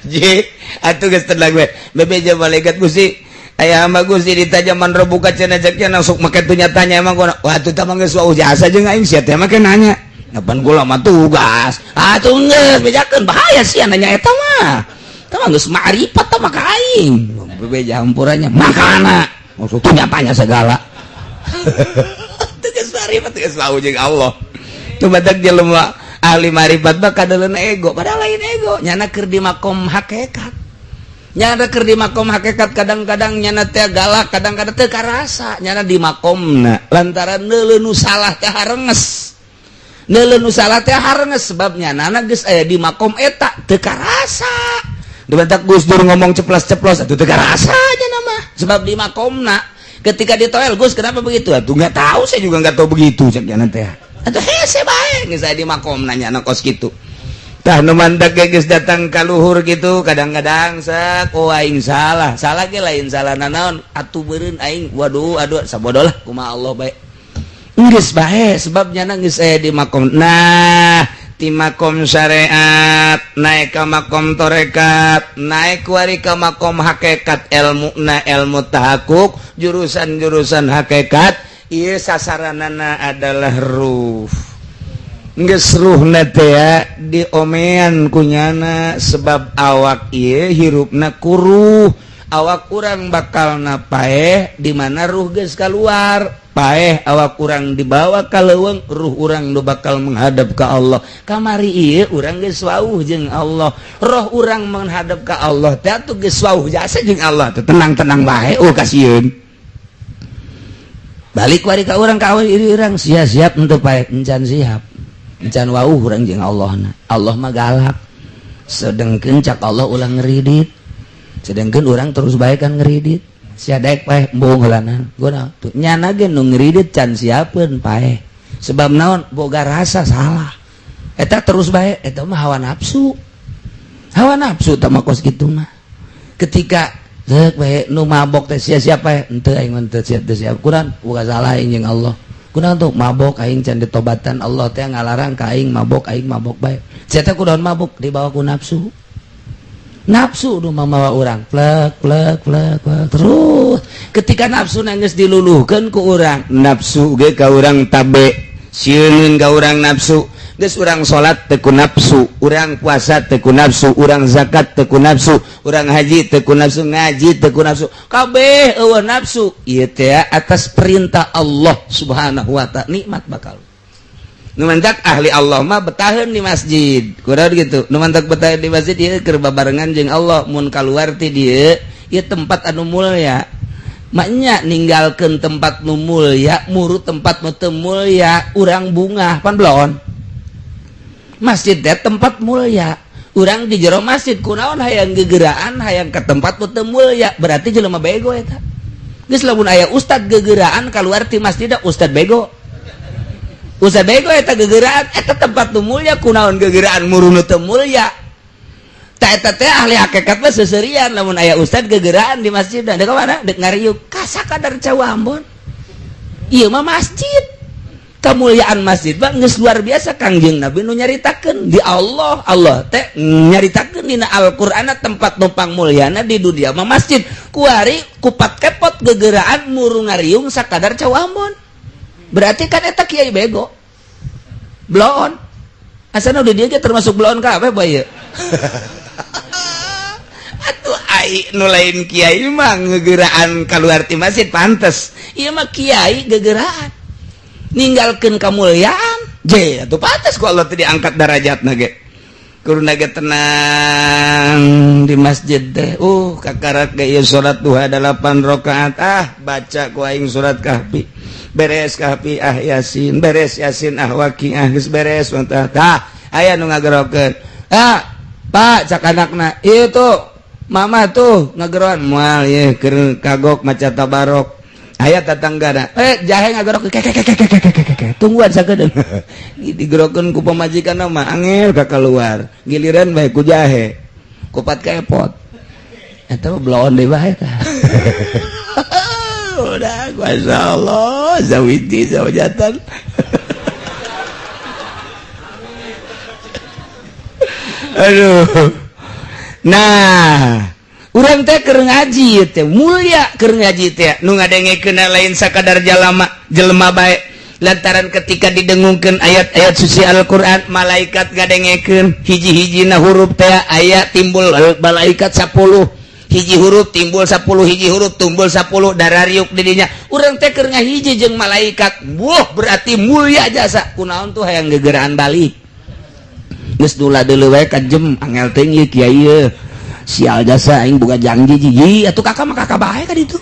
Je, atuh geus tenang we. Bebeja malaikat, "Gusti, aya hamba Gusti ditanya 'Man rabbuka' cenah." Cek langsung make tuh nyatanya emang gua. Wah, atuh tah mah geus wau jasa jeung aing, sia teh make nanya. Kapan kula mah tugas. Atuh geus bejakeun, bahaya sia nanya eta mah. Tah mah geus ma'rifat tah mah ka aing. Bebeja hampurannya makana. Maksud tuh nyatanya segala. Tugas ma'rifat geus wau jeung Allah. Tuh badak jelema ahli ma'rifat mah kadeuleun ego, padahal lain ego, nyana keur di makom hakikat. Nyana keur di makom hakikat, kadang-kadang nyana teh galak, kadang-kadang teu karasa nyana di makomna lantaran neuleuh nu salah teh harenges, neuleuh nu salah teh harenges, sebab nyana geus aya di makom eta teu karasa. Dibentak Gus Dur ngomong ceplos-ceplos atuh teu karasa nyana mah, sebab di makomna. Ketika ditoel, "Gus, kenapa begitu?" "Atuh nggak tahu, saya juga nggak tahu begitu," cek nyana teh. Atuh hese bae geus aya di makomna nyana kos kitu. Tah, nu mantak geus datang ka luhur gitu, kadang-kadang sak, "Oh, aing salah." Salah ge lain salah nanaon atuh, beureun aing, waduh, aduh, sabodoh lah, kumaha Allah bae. Geus bae, sebab nyana geus aya di makom. Nah, ti makom syariat naik ka makom torekat, naik kuari ka makom hakikat, ilmu na ilmu tahakuk, jurusan-jurusan hakikat ieu sasaranana adalah ruh. Geus ruhna teh diomean kunyana, sebab awak ieu hirupna kuruh. Awak kurang bakal paeh di mana ruh geus keluar paeh, awak kurang dibawa ka leuweung, ruh urang nu bakal menghadap ke Allah. Kamari ieu urang geus wauh jeung Allah, roh urang menghadap ke Allah teh atuh geus wauh jasa jeung Allah teh, tenang-tenang bae. Oh, kasieun balik wari ka urang, ka diri urang, sia siap untuk paeh? Encan siap, encan wauh urang jeung Allah na. Allah mah galak, sedengkeun cak Allah ulah ngeridit, sedangkan orang terus bae kan ngeridit. Sia daek paeh? Embung heulanan guna tuh. Nyana ge nu ngeridit can siapeun paeh, sebab naon? Boga rasa salah eta terus bae. Eta mah hawa nafsu, hawa nafsu tah mah kos kitu mah. Ketika zeuk bae nu mabok teh, sia siap paeh? Henteu, aing mah teu siap, teu siap. Kurang boga salah aing jeung Allah. Kunaon tuh mabok? Aing can ditobatan, Allah teh ngalarang ka aing mabok, aing mabok bae. Sia teh kunaon mabok? Dibawa ku nafsu. Nafsu nu mamawa urang plek plek plek plek terus. Ketika nafsu geus diluluhkeun ku urang, nafsu ge ka urang tabe, sieun ka urang nafsu. Geus urang salat teu ku nafsu, urang puasa teu ku nafsu, urang zakat teu ku nafsu, urang haji teu ku nafsu, ngaji teu ku nafsu, kabeh eueuh nafsu. Ieu teh atas perintah Allah Subhanahu wa ta'ala, nikmat bakal. Nu mantak ahli Allah mah betaheun di masjid. Kurang gitu. Nu mantak betaheun di masjid ieu keur babarengan jeung Allah, mun kaluar ti dieu ieu tempat anu mulya. Maknya ninggalkeun tempat nu mulya, muru tempat nu teu mulya, urang bungah pan belon. Masjid teh tempat mulia, urang di jero masjid kunaon hayang gegeraan, hayang ke tempat nu teu mulia, berarti jelema bego eta. Geus lamun aya ustad gegeraan keluar ti masjid, ustad bego. Ustad bego eta gegeraan, eta tempat nu mulia kunaon gegeraan muru nu teu mulia. Ta eta teh ahli hakikat mah seuseurian lamun aya ustad gegeraan di masjid, dek ka mana? Dek ngariuk ka sakadar cau Ambon. Ieu mah masjid. Kemuliaan masjid mah geus luar biasa. Kangjeng Nabi nu nyaritakeun di Allah, Allah teh nyaritakeun dina Al-Qur'an tempat numpang mulyana di dunia mah masjid. Kuari kupat kepot gegeraan muru ngariung sakadar cau Ambon. Berarti kan eta kiai bego. Bloon. Asana udah dia ge termasuk bloon kabeh bae. Atuh ai nu lain kiai mah gegeraan kaluar ti masjid pantes. Ieu mah kiai gegeraan ninggalkeun kemuliaan je atuh pantes ku Allah teh diangkat darajatna ge. Kuruna ge tenang di masjid teh. Kakarak ge ieu salat duha 8 rakaat, ah baca ku aing surat Kahfi. Beres Kahfi ah Yasin, beres Yasin ah Waqiah, geus beres mah tah aya nu ngagerokeun. Ah, Pak cak anakna, ieu tuh mama tuh ngageroan moal ieu keur kagok maca tabarok. Aya tetanggana, jahe ngagerok kek tungguan sakedeung. Digerokeun ku pamajikan mah angel ka keluar. Giliran bae ku jahe. Kupat kepot. Eta mah bloon deui bae tah. Udah, masyaallah, zawidi zawjatan. Aduh. Nah, urang teh keur ngaji teh mulia, keur ngaji teh nu ngadengekeun lain sakadar jalama jelema bae, lantaran ketika didengungkeun ayat-ayat suci Al-Qur'an malaikat ngadengekeun hiji-hijina huruf teh aya timbul malaikat 10 hiji huruf timbul 10 hiji huruf timbul 10 darariuk di dinya. Urang teh keur ngahiji jeung malaikat, buah berarti mulia jasa. Kunaon tuh hayang gegeraan balik geus dula deuleu wae ka jem angel teh ieu kiai ieu sial jasa aing boga janji jiji atuh kakak mah kakak bae ka ditu.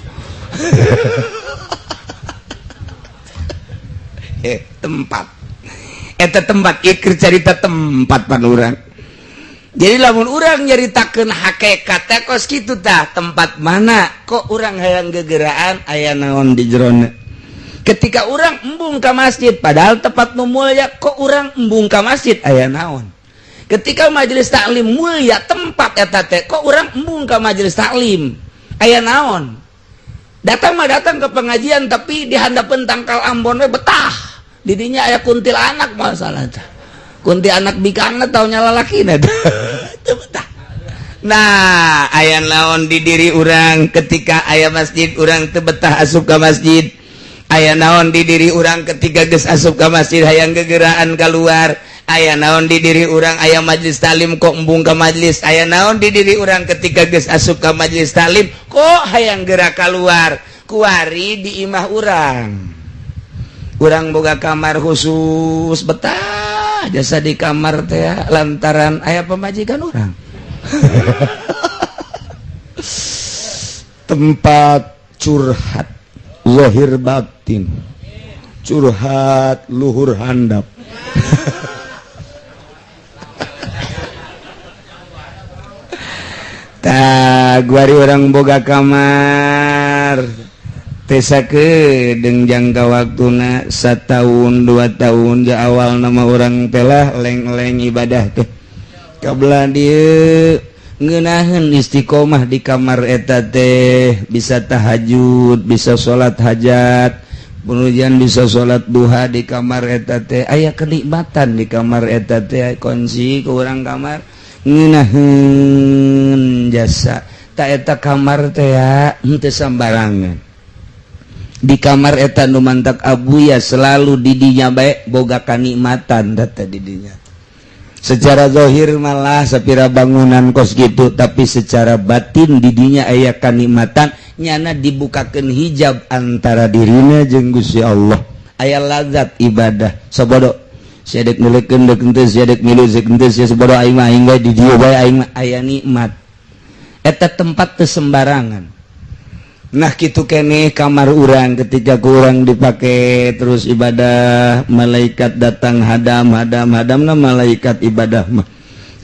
Tempat eta tempat ieu keur carita tempat pan urang. Jadi lamun urang nyaritakeun hakikat teh kos kitu tah, tempat mana kok urang hayang gegeraan aya naon di jerona. Ketika urang embung ka masjid padahal tempat nu mulia, kok urang embung ka masjid aya naon. Ketika majelis taklim mulia tempat eta teh, kok urang embung ka majelis taklim aya naon. Datang mah datang ke pengajian tapi di handapeun tangkal Ambon we betah. Didinya aya kuntilanak masalah teh. Kuntilanak bikangna tau nya lalakina teu betah. Nah, aya naon di diri urang ketika aya masjid urang teu betah asup ka masjid. Aya naon di diri urang ketika geus asup ka masjid hayang gegeraan keluar. Aya naon di diri urang aya majelis taklim kok embung ka majelis. Aya naon di diri urang ketika geus asup ka majelis taklim kok hayang gerak keluar. Kuari di imah urang, urang boga kamar khusus betah jasa di kamar teh lantaran aya pamajikan urang. Tempat curhat zahir batin, curhat luhur handap. Tah guari orang boga kamar tesa kedeng jangka waktuna setahun 2 tahun ja awal nama orang telah leng-leng ibadah teh kabla dieu ngeunaheun istiqomah di kamar eta teh bisa tahajud, bisa salat hajat, kemudian bisa salat duha di kamar eta teh, aya kenikmatan di kamar eta teh, kunci ke urang kamar. Ngeunaheun jasa. Tak eta kamar teh henteu sambarangan. Di kamar eta nu mantak abuya selalu didinya bae boga kanikmatan data didinya. Secara zahir malah sapira bangunan kos gitu, tapi secara batin didinya aya kanikmatan, nyana dibukakeun hijab antara dirina jeung Gusti Allah. Aya lazat ibadah. Sabodo sia dek nulekeun deuk henteu, sia dek milu deuk henteu, sia sabodo aing mah aing bae di dieu bae aing mah aya nikmat. Eta tempat teu sembarangan. Nah, kitu keneh kamar urang ketika kurang dipakai terus ibadah, malaikat datang hadam hadam hadam. Nah, malaikat ibadah mah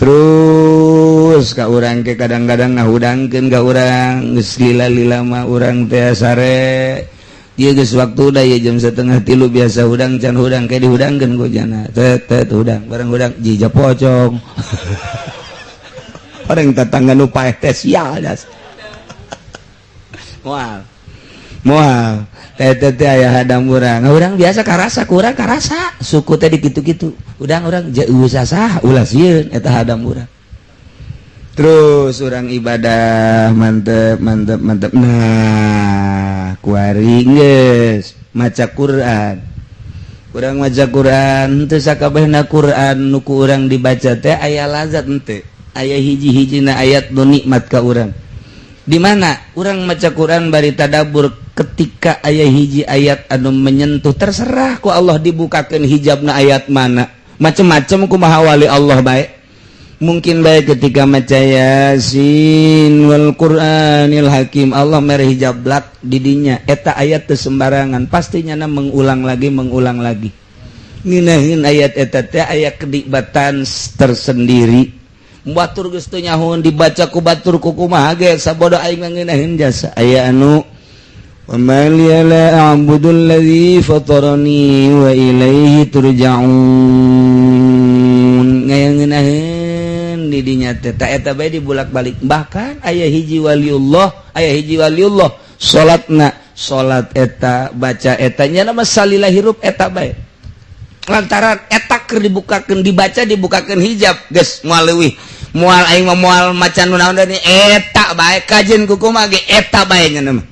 terus ka urang ke kadang-kadang ngahudangkeun ka urang geus lila-lila mah urang teh sare. Ieu geus waktu da ieu jam 2.30 biasa hudang can hudang ke dihudangkeun ku jana tet tet hudang bareng hudang jija pocong. Orang tetangga nu paeh teh sial das. Moal moal teh teh teh aya hadam urang. Urang biasa karasa kurang karasa suku teh dikitu-kitu udang urang jauh sasah ulah sieun eta hadam urang. Terus urang ibadah mantep mantep mantep. Nah, kuari geus maca Quran, urang maca Quran teu sakabehna Quran nu ku urang dibaca teh aya lazat henteu. Aya hiji-hijina ayat nu nikmat ka urang. Di mana urang maca Quran bari tadabur, ketika aya hiji ayat anu menyentuh, terserah ku Allah dibukakan hijabna ayat mana, macem-macem kumaha wali Allah baik. Mungkin baik ketika maca Yasin wal Qur'anil Hakim, Allah mere hijab blak didinya. Eta ayat teu sembarangan, pastinya na mengulang lagi, mengulang lagi ngeunaheun ayat eta teh aya kenikmatan tersendiri. Batur geus teu nyahoeun dibaca ku batur ku kumaha ge sabodo aing ngeunaheun jasa. Aya anu wa ma liya la a'budu alladzi fatarani wa ilaihi turja'un, ngeunaheun di dinya teh. Ta eta bae dibulak-balik. Bahkan aya hiji waliullah, aya hiji waliullah salatna salat eta baca eta nya nama salila hirup eta bae, lantaran eta keur dibukakeun, dibaca, dibukakeun hijab geus moal leuwih, moal aing mah moal macan nu naon deui, eta bae kajen ku kumaha ge eta bae nya mah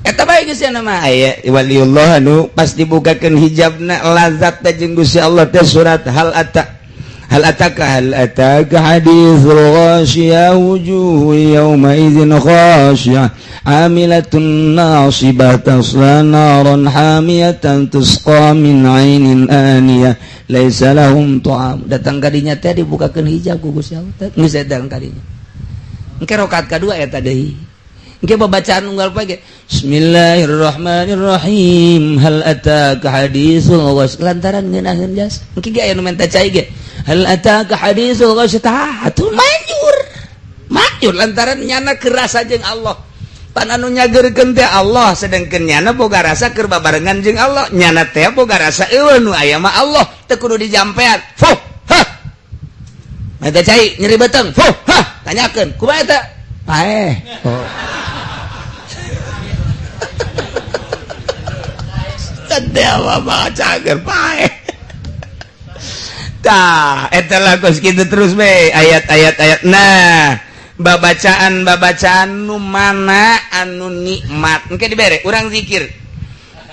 eta bae geus nya mah. Aya waliullah anu pas dibukakeun hijabna lazat teh jeung Gusti Allah teh surat hal ata hal ataka hal ataka haditsul ghasyiyah wujuhu yawma idzin khasyah amilatun nasibah tasla naran hamiyatan tusqa min ainin aniyah laisa lahum ta'am. Datang kadinya teh dibukakeun hijab ku Gusti Allah teh geus datang kadinya. Engke rakaat kadua eta deui, engke babacaan unggal pagi Bismillahirrahmanirrahim hal ataka haditsul ghasy lantaran ngeunaheun jas. Engke ge aya nu menta cai ge hal ataka haditsul ghasy tah atuh manjur manjur lantaran nyana kerasa jeung Allah. Pan anu nyageurkeun teh Allah, sedangkeun nyana boga rasa keur babarengan jeung Allah. Nyana teh boga rasa eueuh nu aya mah Allah, teu kudu dijampean. Fuh hah menta cai nyeri beuteung, fuh hah tanyakeun kumaha eta paeh. Oh. Dewa mah cager paeh. Tah, eta lah kos kitu terus be ayat-ayat ayat. Nah, babacaan babacaan nu mana anu nikmat engke dibere urang zikir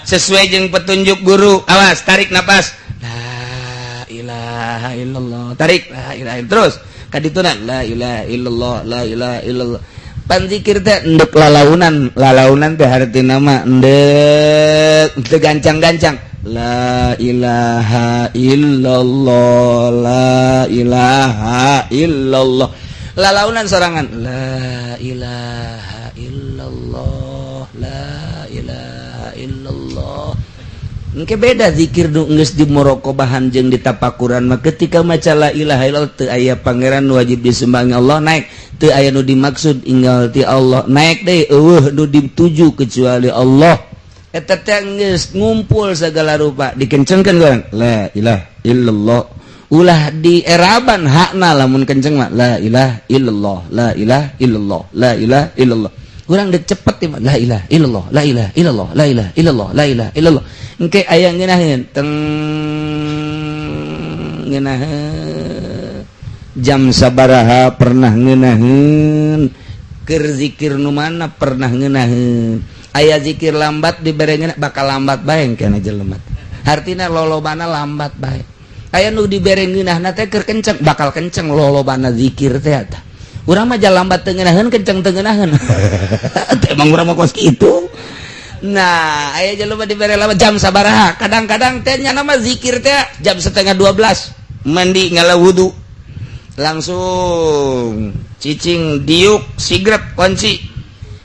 sesuai jeung petunjuk guru. Awas, tarik napas la ilaha illallah, tarik la ilaha illallah, terus kadituna la ilaha illallah, la ilaha illallah. Pan zikir teh endek lalaunan, lalaunan teh hartina mah endek teu gancang-gancang la ilaha illallah, la ilaha illallah, lalaunan sorangan la ilaha illallah, la ilaha illallah. Engke beda zikir nu geus di muraqabahan jeung di tapakuran mah. Ketika maca la ilaha illallah, teu aya pangeran wajib disembah Allah naik, teu aya nu dimaksud inggal ti Allah naik deui, eueuh nu dituju kecuali Allah. Eta teh geus ngumpul segala rupa, dikencengkeun urang la ilaha illallah, ulah dieraban hakna. Lamun kenceng mah la ilaha illallah, la ilaha illallah, la ilaha illallah. Urang dek cepet mah la ilaha illallah, la ilaha illallah, la ilaha illallah, la ilaha illallah. Engke aya ngeunaheun teng ngeunaheun. Jam sabaraha pernah ngeunaheun, keur zikir nu mana pernah ngeunaheun. Aya zikir lambat dibere ngeunah, bakal lambat bae kana jelema. Hartina lolobana lambat bae. Aya nu dibere ngeunahna teh keur kenceng, bakal kenceng lolobana zikir teh eta. Urang mah lambat teu ngeunaheun, kenceng teu ngeunaheun. Emang urang mah kos kitu. Nah, aya jelema dibere lama jam sabaraha. Kadang-kadang teh nya nama zikir teh jam 11.30, mandi, ngala wudu, langsung cicing, diuk sigrep kunci,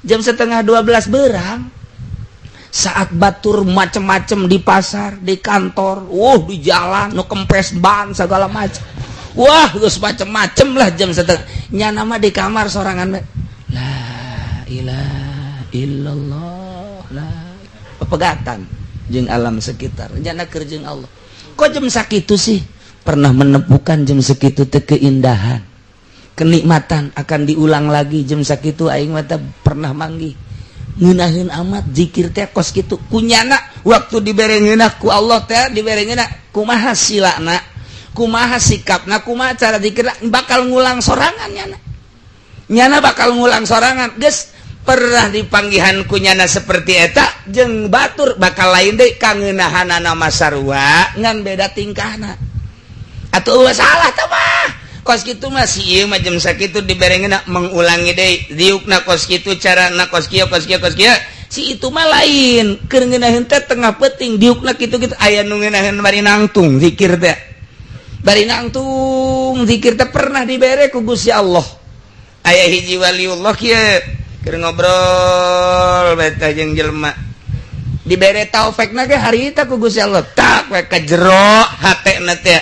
jam 11.30 berang. Saat batur macem-macem di pasar, di kantor, di jalan, nu kempes ban segala macem, wah, geus macem-macem lah. Jam setengah nya nama di kamar sorangan, la ilaha illallah, lah pepegatan jeung alam sekitar, jana keur jeung Allah. Kok jam sakitu sih pernah menemukan jam segitu teh keindahan, kenikmatan akan diulang lagi. Jam sakitu aing mah pernah manggih ngeunaheun amat zikir teh kos kitu. Kunyana waktu dibere ngeunah ku Allah teh, dibere ngeunah, kumaha silana, kumaha sikapna, kumaha cara zikir, bakal ngulang sorangan nyana. Nyana bakal ngulang sorangan. Geus pernah dipanggihan kunyana seperti eta jeung batur bakal lain deui kangeunahanana sarua, ngan beda tingkahna. Atuh salah teh mah kos kitu mah. Si ieu mah jam sakitu dibere ngeunah, mengulangi deui diukna kos kitu, carana kos kieu, kos kieu, kos kieu. Si itu mah lain, keur ngeunaheun teh tengah peuting diukna kitu-kitu. Aya nu ngeunaheun bari nangtung zikir teh, bari nangtung zikir teh pernah dibere ku Gusti Allah. Aya hiji waliullah kieu keur ngobrol beta jeung jelema, dibere taufik ge harita ku Gusti Allah, tak we ka jero hatena teh,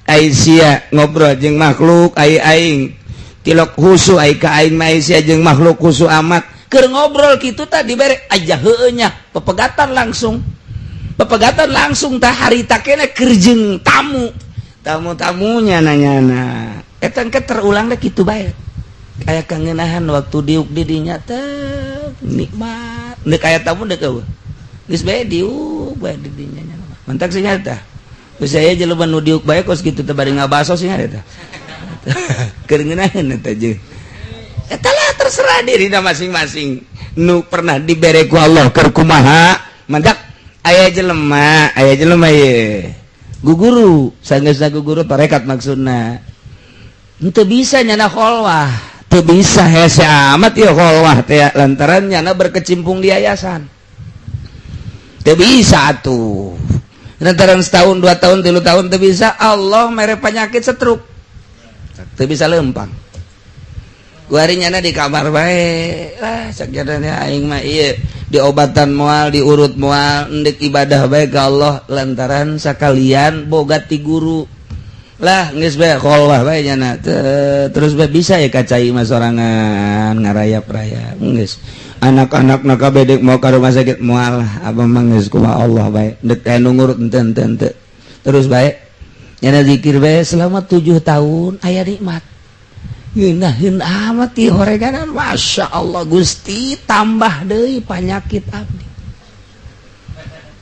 ai sia ngobrol jeung makhluk, ai aing tilok husu, ai ka aing mah sia jeung makhluk husu amat. Keur ngobrol kitu tah dibere aja, heueuh nya, pepegatan langsung, pepegatan langsung tah. Harita kene keur jeung tamu, tamu-tamunya nanyana eta engke terulang deh kitu bae. Kayak kangenahan waktu diuk didinya teh nikmat. Ndek aya tamu, ndek eueuh, geus bae diuk bae didinya. Mantak sih nyata geus aya jelema nu diuk bae kos kitu teh bari ngabaso sih eta keur ngeunaheun eta jeung eta lah. Terserah dirina masing-masing nu pernah dibere ku Allah keur kumaha. Mantak aya jelema, aya jelema ye guguru, sanggeusna guguru tarekat, maksudna henteu bisa nyana kholwah, teu bisa, hese amat ya kholwah teh, lantaran nyana berkecimpung di yayasan. Teu bisa atuh, lantaran setahun, 2 tahun, 3 tahun teu bisa. Allah mere penyakit stroke, teu bisa lempang. Kuari nyana di kamar bae lah. Sakjadana aing mah ieu diobatan moal, diurut moal, endek ibadah bae ka Allah, lantaran sakalian boga ti guru lah. Geus bae kholwah bae nyana, terus bae bisa ya kacai mah sorangan ngarayap-rayap. Geus anak-anak na kabeh dek mau ka rumah sakit, moal, abah mah geus kumaha Allah bae, dek aya nu ngurut henteu henteu henteu. Terus bae nyana zikir bae selama 7 tahun, aya nikmat ngeunaheun amat ti horeganan. Masya Allah, Gusti, tambah deui panyakit abdi.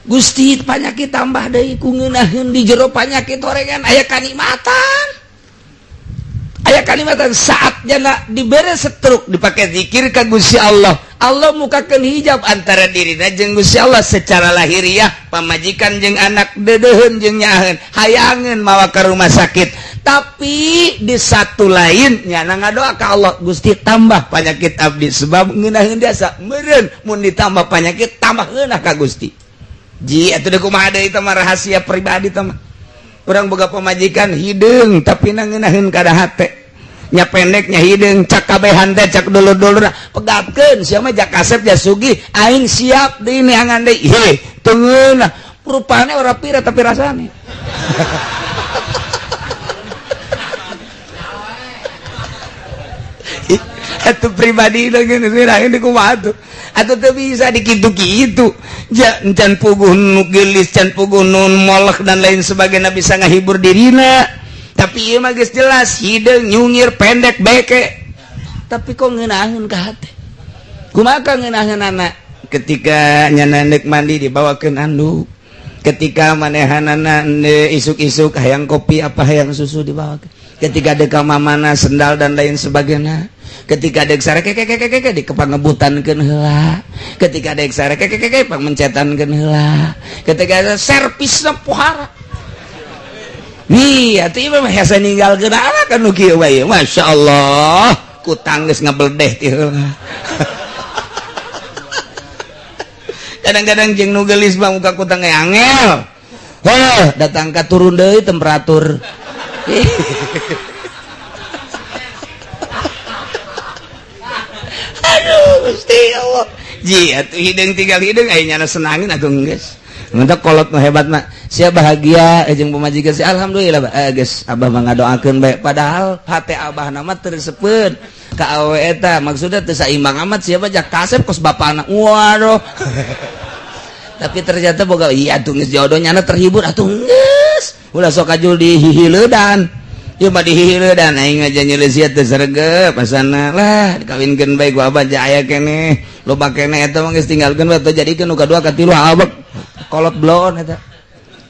Gusti, panyakit tambah deui. Ku ngeunaheun di jero panyakit horegan aya kanikmatan, aya kanikmatan. Saat jana dibere stroke, dipakai zikir ka Gusti Allah, Allah mukakeun hijab antara dirina jeung Gusti Allah secara lahiriah. Pamajikan jeung anak deudeuheun jeung nyaaheun, hayangeun mawa ka rumah sakit, tapi di satu lain nyana ngadoa ka Allah, Gusti, tambah penyakit abdi, sebab ngeunaheun biasa meureun mun ditambah penyakit tambah ngeunah ka Gusti. Ji atuh deui kumaha deui, itu mah rahasia pribadi. Teh mah urang boga pamajikan hideung, tapi na ngeunaheun kada hate nya, pendeknya hideung, cak kabehan teh, cak dulur-dulur, pegatkeun sia mah, jak kasep, ja sugih, aing siap deui neangan deui. He teu ngeunah rupane, ora pira tapi rasane. Atuh pribadi ini kumaha tuh atau teu bisa dikitu-kitu. Can puguh nu geulis, can puguh nu molek dan lain sebagainya bisa ngahibur dirina, tapi ieu mah geus jelas hideung, nyungir, pendek, beke, tapi kok ngeunaheun ka hate. Kumaha ngeunaheunana? Ketika nyana ndek mandi dibawakeun anduk, ketika manehanana isuk-isuk hayang kopi apa hayang susu dibawakeun. Ketika dek mamana sendal dan lain sebagainya, ketika dek sare keke di kepangebutankeun heula, ketika dek sare keke pangmencetankeun heula, ketika servisna pohara. Nih, atuh ieu mah hese ninggalkeun anak kan nu kieu bae. Masya Allah, kutang geus ngabeldeh ti heula. Kadang-kadang jeung nu geulis mah muka kutang ge angel. Heuh, datang ka turun deui temperatur. Aduh, Gusti Allah. Ji, atuh hideung tinggal hideung aya nyana senangin atuh geus. Mantap kolot nu hebat mah. Sia bahagia jeung pamajikan sia alhamdulillah geus abah mah ngadoakeun bae padahal hate abah na mah teu resepeun ka awewe eta maksudna teu saimbang amat sia mah jak kasep kos bapana. Waduh. Tapi ternyata boga iya atuh geus jodoh nyana terhibur atuh geus. Ulah sok kajul dihihiledan. Ieu mah dihihiledan aing aja nyeuleut sia teu sregep asana lah dikawinkeun bae ku abah ja aya keneh. Loba keneh eta mah geus tinggalkeun bae teu jadikeun nu kadua katilu abek. Kolot bloon eta.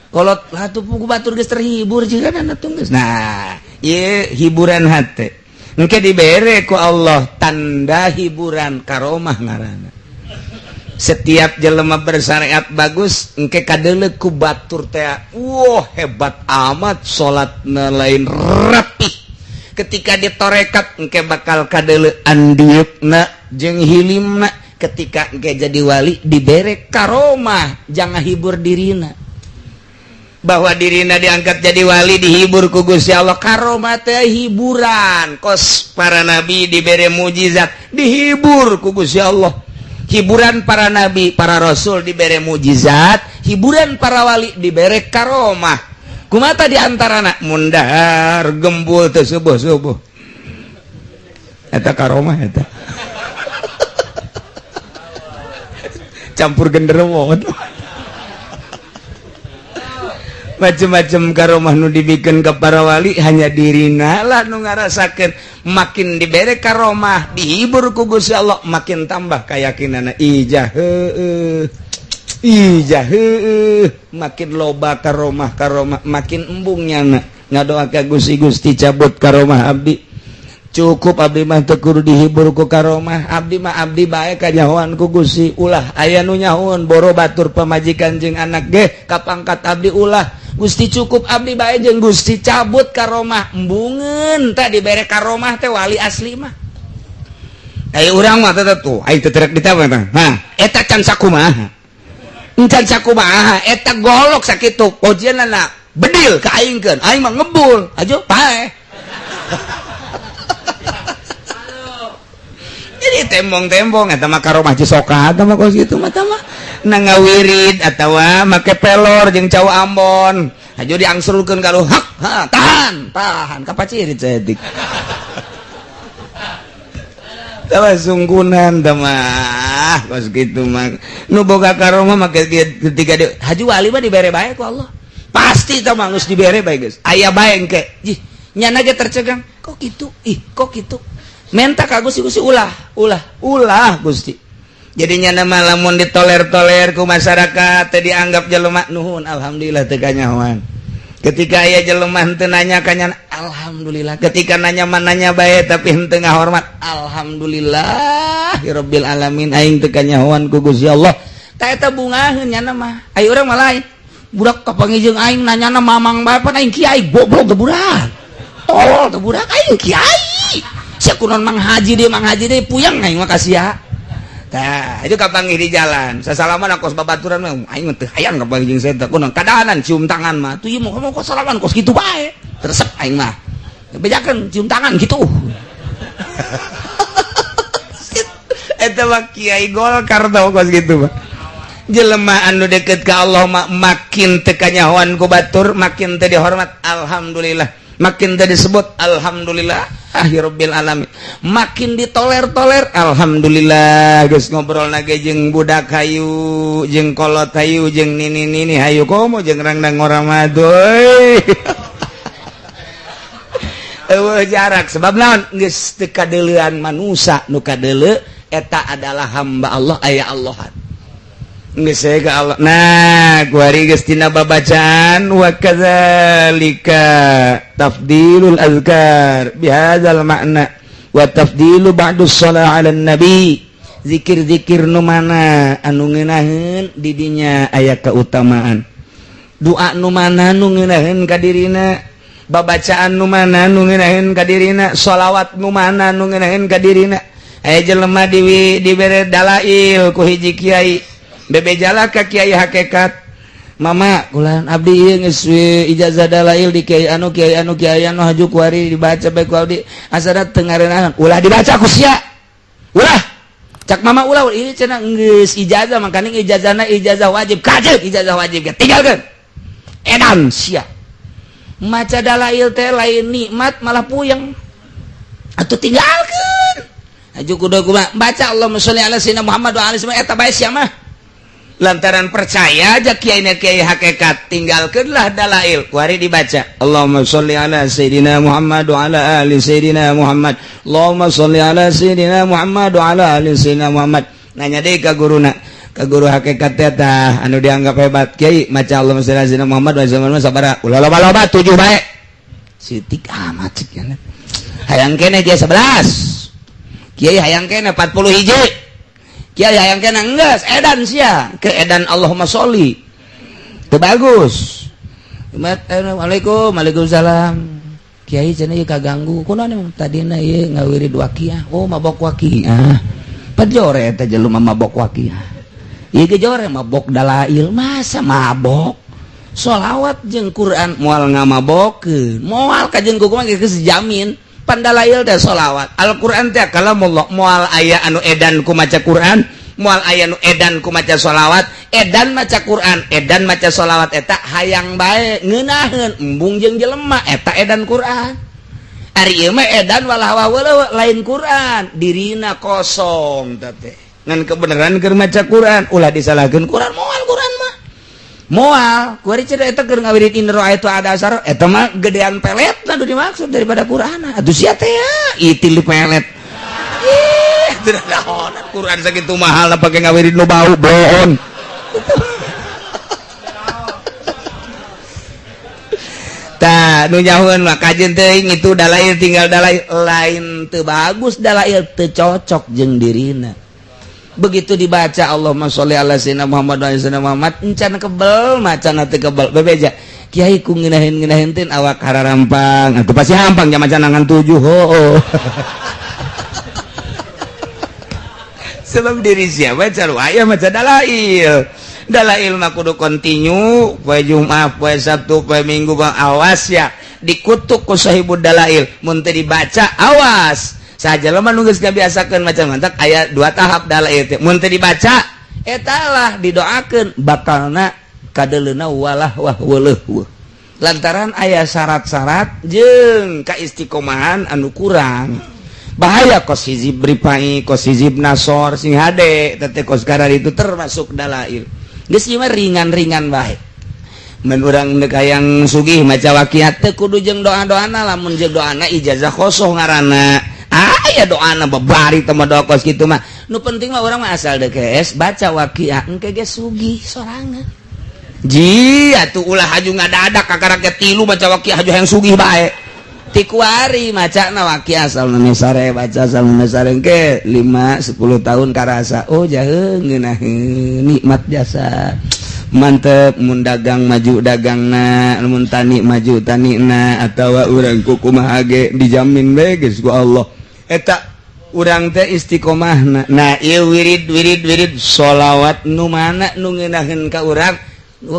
Kolot lah tuh pugu batur geus terhibur jeung atuh geus. Nah, ieu hiburan hate. Engke dibere ku Allah tanda hiburan karomah ngaranna. Setiap jelema bersyariat bagus engke kadeuleu ku batur teh. Wah, hebat amat salatna lain rapih. Ketika ditorekat engke bakal kadeuleu andieukna jeung hilimna. Ketika engke jadi wali dibere karomah jangan hibur dirina. Bahwa dirina diangkat jadi wali dihibur ku Gusti Allah. Karomah teh hiburan. Kos para nabi dibere mujizat dihibur ku Gusti Allah. Hiburan para nabi, para rasul dibere mujizat, hiburan para wali dibere karomah. Kumata di antarana mundar gembul teu subuh-subuh. Eta karomah eta. Campur genderuwo. Macem-macem karomah nu dibikin ke para wali hanya dirina lah nu ngarasakeun. Makin dibere karomah dihibur ku Gusti Allah makin tambah keyakinanna. Ijah heueuh, ijah heueuh, makin loba karomah karomah makin embung nyana ngadoa ka Gusti, Gusti cabut karomah abdi. Cukup abdi mah teu kudu dihibur ku karomah. Abdi mah abdi bae kanyahoan ku Gusti. Ulah aya nu nyahoan boro batur pamajikan jeung anak ge kapangkat abdi ulah. Gusti cukup abdi bae jeung Gusti cabut karomah. Embungeun teh dibere karomah teh wali asli mah. Ai urang mah teh tuh ai teu terek ditambah tah. Hah, eta can sakumaha. Encan sakumaha eta golok sakitu ojeunana bedil ka aingkeun. Aing mah ngebul aja paeh. Jadi tembong-tembong eta mah karomah Cisoka eta mah kos kitu mah tah mah na ngawirid atawa make pelor jeung cau Ambon. Hajo diangsurkeun ka lu hak, ha, tahan, tahan kapacirit saeutik. Tah sunggunan tah mah kos kitu mah. Nu boga karomah make ketika di haji wali mah dibere bae ku Allah. Pasti tah mah geus dibere bae geus. Aya bae engke. Jih, nyana ge tercegang. Kok kitu? Ih, kok kitu? Menta ka Gusti, Gusti ulah, ulah, ulah Gusti. Jadinya nama lamun ditoler-toler ku masyarakat teh dianggap jelema nuhun alhamdulillah teu kanyahoan. Ketika aya jelema henteu nanya kanya alhamdulillah. Ketika nanya mah nanya bae tapi henteu ngahormat alhamdulillah rabbil alamin aing teu kanyahoan ku Gusti Allah. Tah eta bungaheun nyana mah. Aya urang mah lain. Budak kapanggih jeung aing nanyana mamang bae pan aing kiai goblok teh budak. Tolol teh budak aing kiai. Sia kunaon Mang Haji deui puyeng aing mah ka sia. Tah, itu kapanggih di jalan. Sasalaman kos babaturan mah aing mah teu hayang kapanggih jeung saya teh kunaon kadahanan cium tangan mah. Tuh ieu mah kos salaman kos kitu bae. Resep aing mah. Bejakeun cium tangan gitu. Eta mah kiai Golkar tau kos kitu mah. Jelema anu deket ka Allah mah makin teu kanyahoan ku batur, makin teu dihormat alhamdulillah. Makin teu disebut alhamdulillah rabbil alamin. Makin ditoler-toler alhamdulillah geus ngobrol na ge jeung budak hayu, jeung kolot hayu, jeung nini-nini hayu komo jeung rangdang orang madoy. Eueuh jarak sebab naon geus teu kadeuleuan manusa nu kadeuleu eta adalah hamba Allah aya Allahan. Geus ka Allah. Nah, kuari geus tina babacaan wa kadzalika tafdilul azkar bihadzal makna wa tafdilu ba'du shalah 'ala nabi. Zikir-zikir nu mana anu ngeunaheun di dinya aya keutamaan. Doa nu mana nu ngeunaheun ka dirina, babacaan nu mana nu ngeunaheun ka dirina, sholawat nu mana nu ngeunaheun ka dirina. Aya jelema dibere dalail ku hiji kiai, bebejala ka kiai hakikat, "Mama, kulan abdi ieu geus ijazah dalail di kiai anu, kiai anu, kiai anu, haju kuari dibaca bae ku abdi, asana teu ngareunaan." "Ulah dibaca ku sia, ulah," cak mama, "ulah. Ini cenah geus ijazah, makanya ijazahna ijazah wajib, kajeg ijazah wajib ge tinggalkeun. Edan sia, maca dalail teh lain nikmat, malah puyeng. Atuh tinggalkeun." Haju kudu kumaha? Baca Allahumma sholli ala sayyidina Muhammad wa alihi, eta bae sia mah. Lantaran percaya aja kiai, kiai hakikat, tinggalkanlah dalail, kuari dibaca Allahumma sholli ala sayyidina Muhammad wa ala ali sayyidina Muhammad, Allahumma sholli ala sayyidina Muhammad wa ala ali sayyidina Muhammad. Nanya deh ka guruna, ka guru hakikat eta anu dianggap hebat, "Kiai, maca Allahumma sholli ala sayyidina Muhammad wa ala sabara?" "Ulah loba-loba, 7 bae." Sitik amat cik, hayang kene dia 11, kiai, hayang kene 40 hiji, kiai, hayang kena. Enggeus, edan sia ke edan Allahumma sholli teu bagus. "Assalamualaikum." "Waalaikumsalam, kiai." Cenah ieu kaganggu kunaon emang tadina? Ieu ngawirid waqiah. "Oh, mabok waqiah? Pajore eta jelema mabok waqiah. Ieu ge jore mabok dalail. Masa mabok sholawat jeung Quran? Moal ngamabokeun, moal kajeun kumaha geus jamin. Pan dalail teh sholawat, Al-Quran teh kalamullah. Moal aya anu edan ku maca Quran, moal aya nu edan ku maca sholawat. Edan maca Quran, edan maca sholawat, eta hayang bae ngeunaheun embung jeung jelema, eta edan Quran. Ari ieu mah edan walah wah, lain Quran, dirina kosong teh ngan kebenaran keur maca Quran. Ulah disalahkeun Quran, moal Quran mah moal. Kuari cenah eta keur ngawirid in itu ada asar, eta mah gedean pelet nu dimaksud daripada Quran. Atuh sia teh ya itil di pelet. Ih, tidak dahonan Quran sakitu mahal pake ngawirid nu bau bohon. Tah nu nyahueun mah kajeun teuing itu dalail, tinggal dalail. Lain teu bagus dalail, teu cocok jeung dirina. Begitu dibaca Allahumma sholli ala sayyidina Muhammad wa ala sayyidina Muhammad, encan kebel macana teu kebel. Bebeja, "Kiai, ku ngeunaheun-ngeunaheun teh awak hararampang." Atuh pasti hampang nya maca ngan 7. Oh, sebab diri siapa caru aya maca dalail. Dalail mah kudu kontinu poe Jumat, poe Sabtu, poe Minggu. Bang, awas ya, dikutuk ku sahibud dalail mun teu dibaca. Awas saja lemah nu geus ngabiasakeun macam mantak aya dua tahap dalail teh. Mun teu dibaca, eta lah didoakeun bakalna kadeleuna walah wah weuleuh, lantaran aya syarat-syarat jeung kaistiqomahan anu kurang. Bahaya kos hizib ripai, kos hizib nasor, sing hade teh kos karar itu termasuk dalail. Geus ieu mah ringan-ringan bae. Men urang deuk hayang sugih maca waqiat teu kudu jeung doa-doana. Lamun jeung doana ijazah khosoh ngaranna. Aya doana babari teh mah, doa kos kitu mah. Nu penting mah urang mah asal deuk baca waqiah, engke ge sugih sorangan. Ji atuh ulah haju ngadadak kakara ge tilu maca waqiah haju hayang sugih bae. Ti kuari macana waqiah asal sare, baca asal sare, engke 5 10 tahun karasa, oh jaheung ngeunaheun nikmat jasa mantep. Mun dagang maju dagangna, mun tani maju tanina, atawa urang kukumaha ge dijamin bae geus ku Allah. Eta urang teh istiqomahna. Nah, ieu wirid wirid wirid sholawat nu mana nu ngeunaheun ka urang.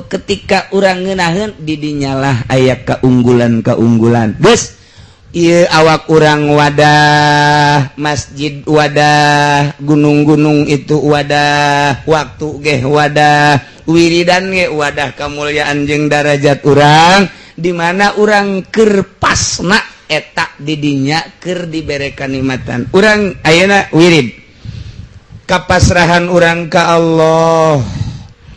Ketika urang ngeunaheun, di dinyalah aya keunggulan-keunggulan. Geus ieu awak urang wadah masjid, wadah gunung-gunung itu, wadah waktu ge, wadah wiridan ge, wadah kemuliaan jeung darajat urang di mana urang keur pasna eta didinya keur dibere kanikmatan. Urang ayeuna wirid kapasrahan urang ka Allah.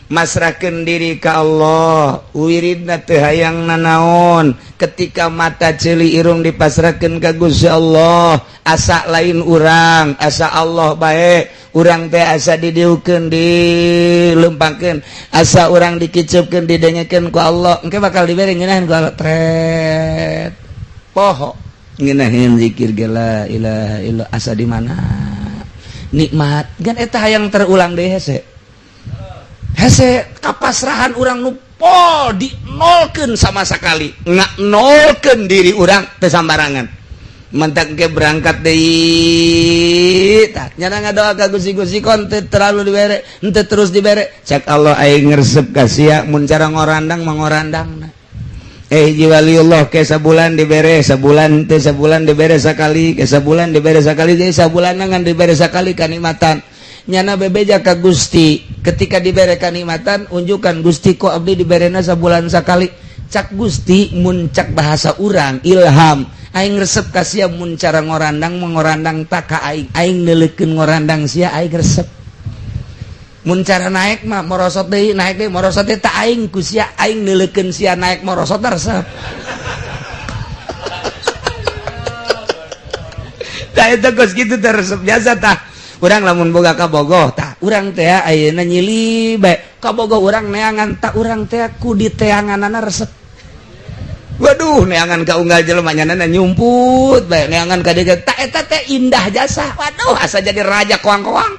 Masrahkeun diri ka Allah, wiridna teu hayang nanaon. Ketika mata, ceuli, irung dipasrahkeun ka Gusti Allah, asa lain urang, asa Allah bae. Urang teh asa didiukeun, dilempangkeun, asa urang dikicepkeun, didengekeun ku Allah. Engke bakal dibere ngeunaheun ku Allah, tret poho ngeunaheun zikir ge, la ilaha illa, asa di mana nikmat kan. Eta hayang terulang deui, hese hese kapasrahan urang nu pol, dinolkeun sama sekali, nggak nolkeun diri urang teu sambarangan. Mentak ke berangkat deui, tah nyana ngadoa ka Gusti, Gusti, kon teu terlalu dibere, henteu terus dibere. Cek Allah, aing ngresep ka sia mun cara ngorandang mangorandang. Hiji waliullah ke sabulan dibere, sabulan teu, sabulan dibere sakali, ke sabulan dibere sakali, jadi sabulan ngan dibere sakali kanikmatan. Nyana bebeja ka Gusti ketika dibere kanikmatan, unjukan, "Gusti, kok abdi diberena sabulan sakali?" Cak Gusti, mun cak bahasa urang ilham, "Aing resep ka sia mun cara ngorandang mengorandang tak ka aing. Aing neuleukeun ngorandang sia, aing resep. Mun cara naik mah morosot deui, naik deui, morosot deui, tak aing ku sia, aing neuleukeun sia naik morosot resep." Tah, eta kos kitu teh resep biasa. Tah, urang lamun boga kabogoh, tah urang teh ayeuna nyili bae kabogoh urang neangan, tak urang teh ku diteanganana resep. Waduh, neangan ka unggal jelema nyanana nyumput bae, neangan ka dieu, tak eta teh indah jasa. Waduh, asa jadi raja koang-koang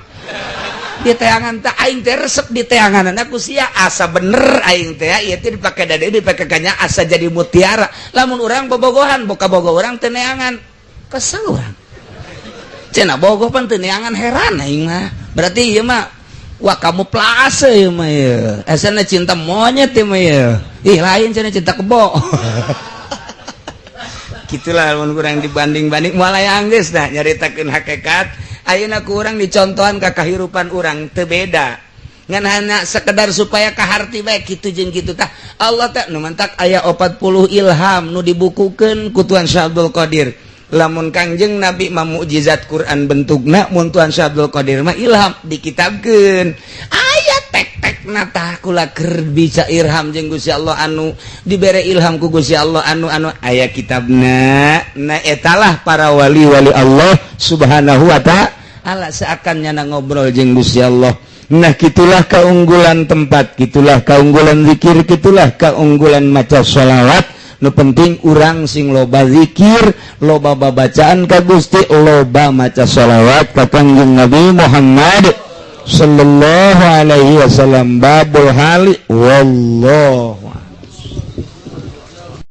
di teangan. Tak aing teh resep di teangan ku sia, asa bener aing teh ieu teh dipake dade, dipake kanya, asa jadi mutiara. Lamun urang bobogohan boka bogo urang teu neangan, kesel urang. Cenah bogoh pan teu neangan, heran aing mah. Berarti ieu mah, wah, kamu plase ieu mah, ieu asana cinta monyet ieu mah ieu. Ih, lain cenah, cinta kebo. Gitulah lamun kurang dibanding-banding moal aya. Geus dah nyaritakeun hakikat. Ayeuna ku urang dicontohan ka kahirupan urang teu beda, ngan hanya sekedar supaya kaharti bae kitu jeung kitu. Tah, Allah teh nu mantak aya 40 ilham nu dibukukeun ku Tuan Syekh Abdul Qadir. Lamun Kangjeng Nabi mah mukjizat Quran bentukna, mun Tuan Syekh Abdul Qadir mah ilham dikitabkeun, aya tek-tek. Tah, kula keur bisa ilham jeung Gusti Allah, anu dibere ilham ku Gusti Allah, anu anu aya kitabna. Nah, etalah para wali-wali Allah Subhanahu wa Ta'ala, seakan nyana ngobrol jeung Gusti Allah. Nah, gitulah keunggulan tempat, gitulah keunggulan zikir, gitulah keunggulan maca sholawat. Nu penting urang sing loba zikir, loba babacaan ka Gusti, loba maca sholawat ka Kangjeng Nabi Muhammad sallallahu alaihi wasallam. Babul hali, wallahu.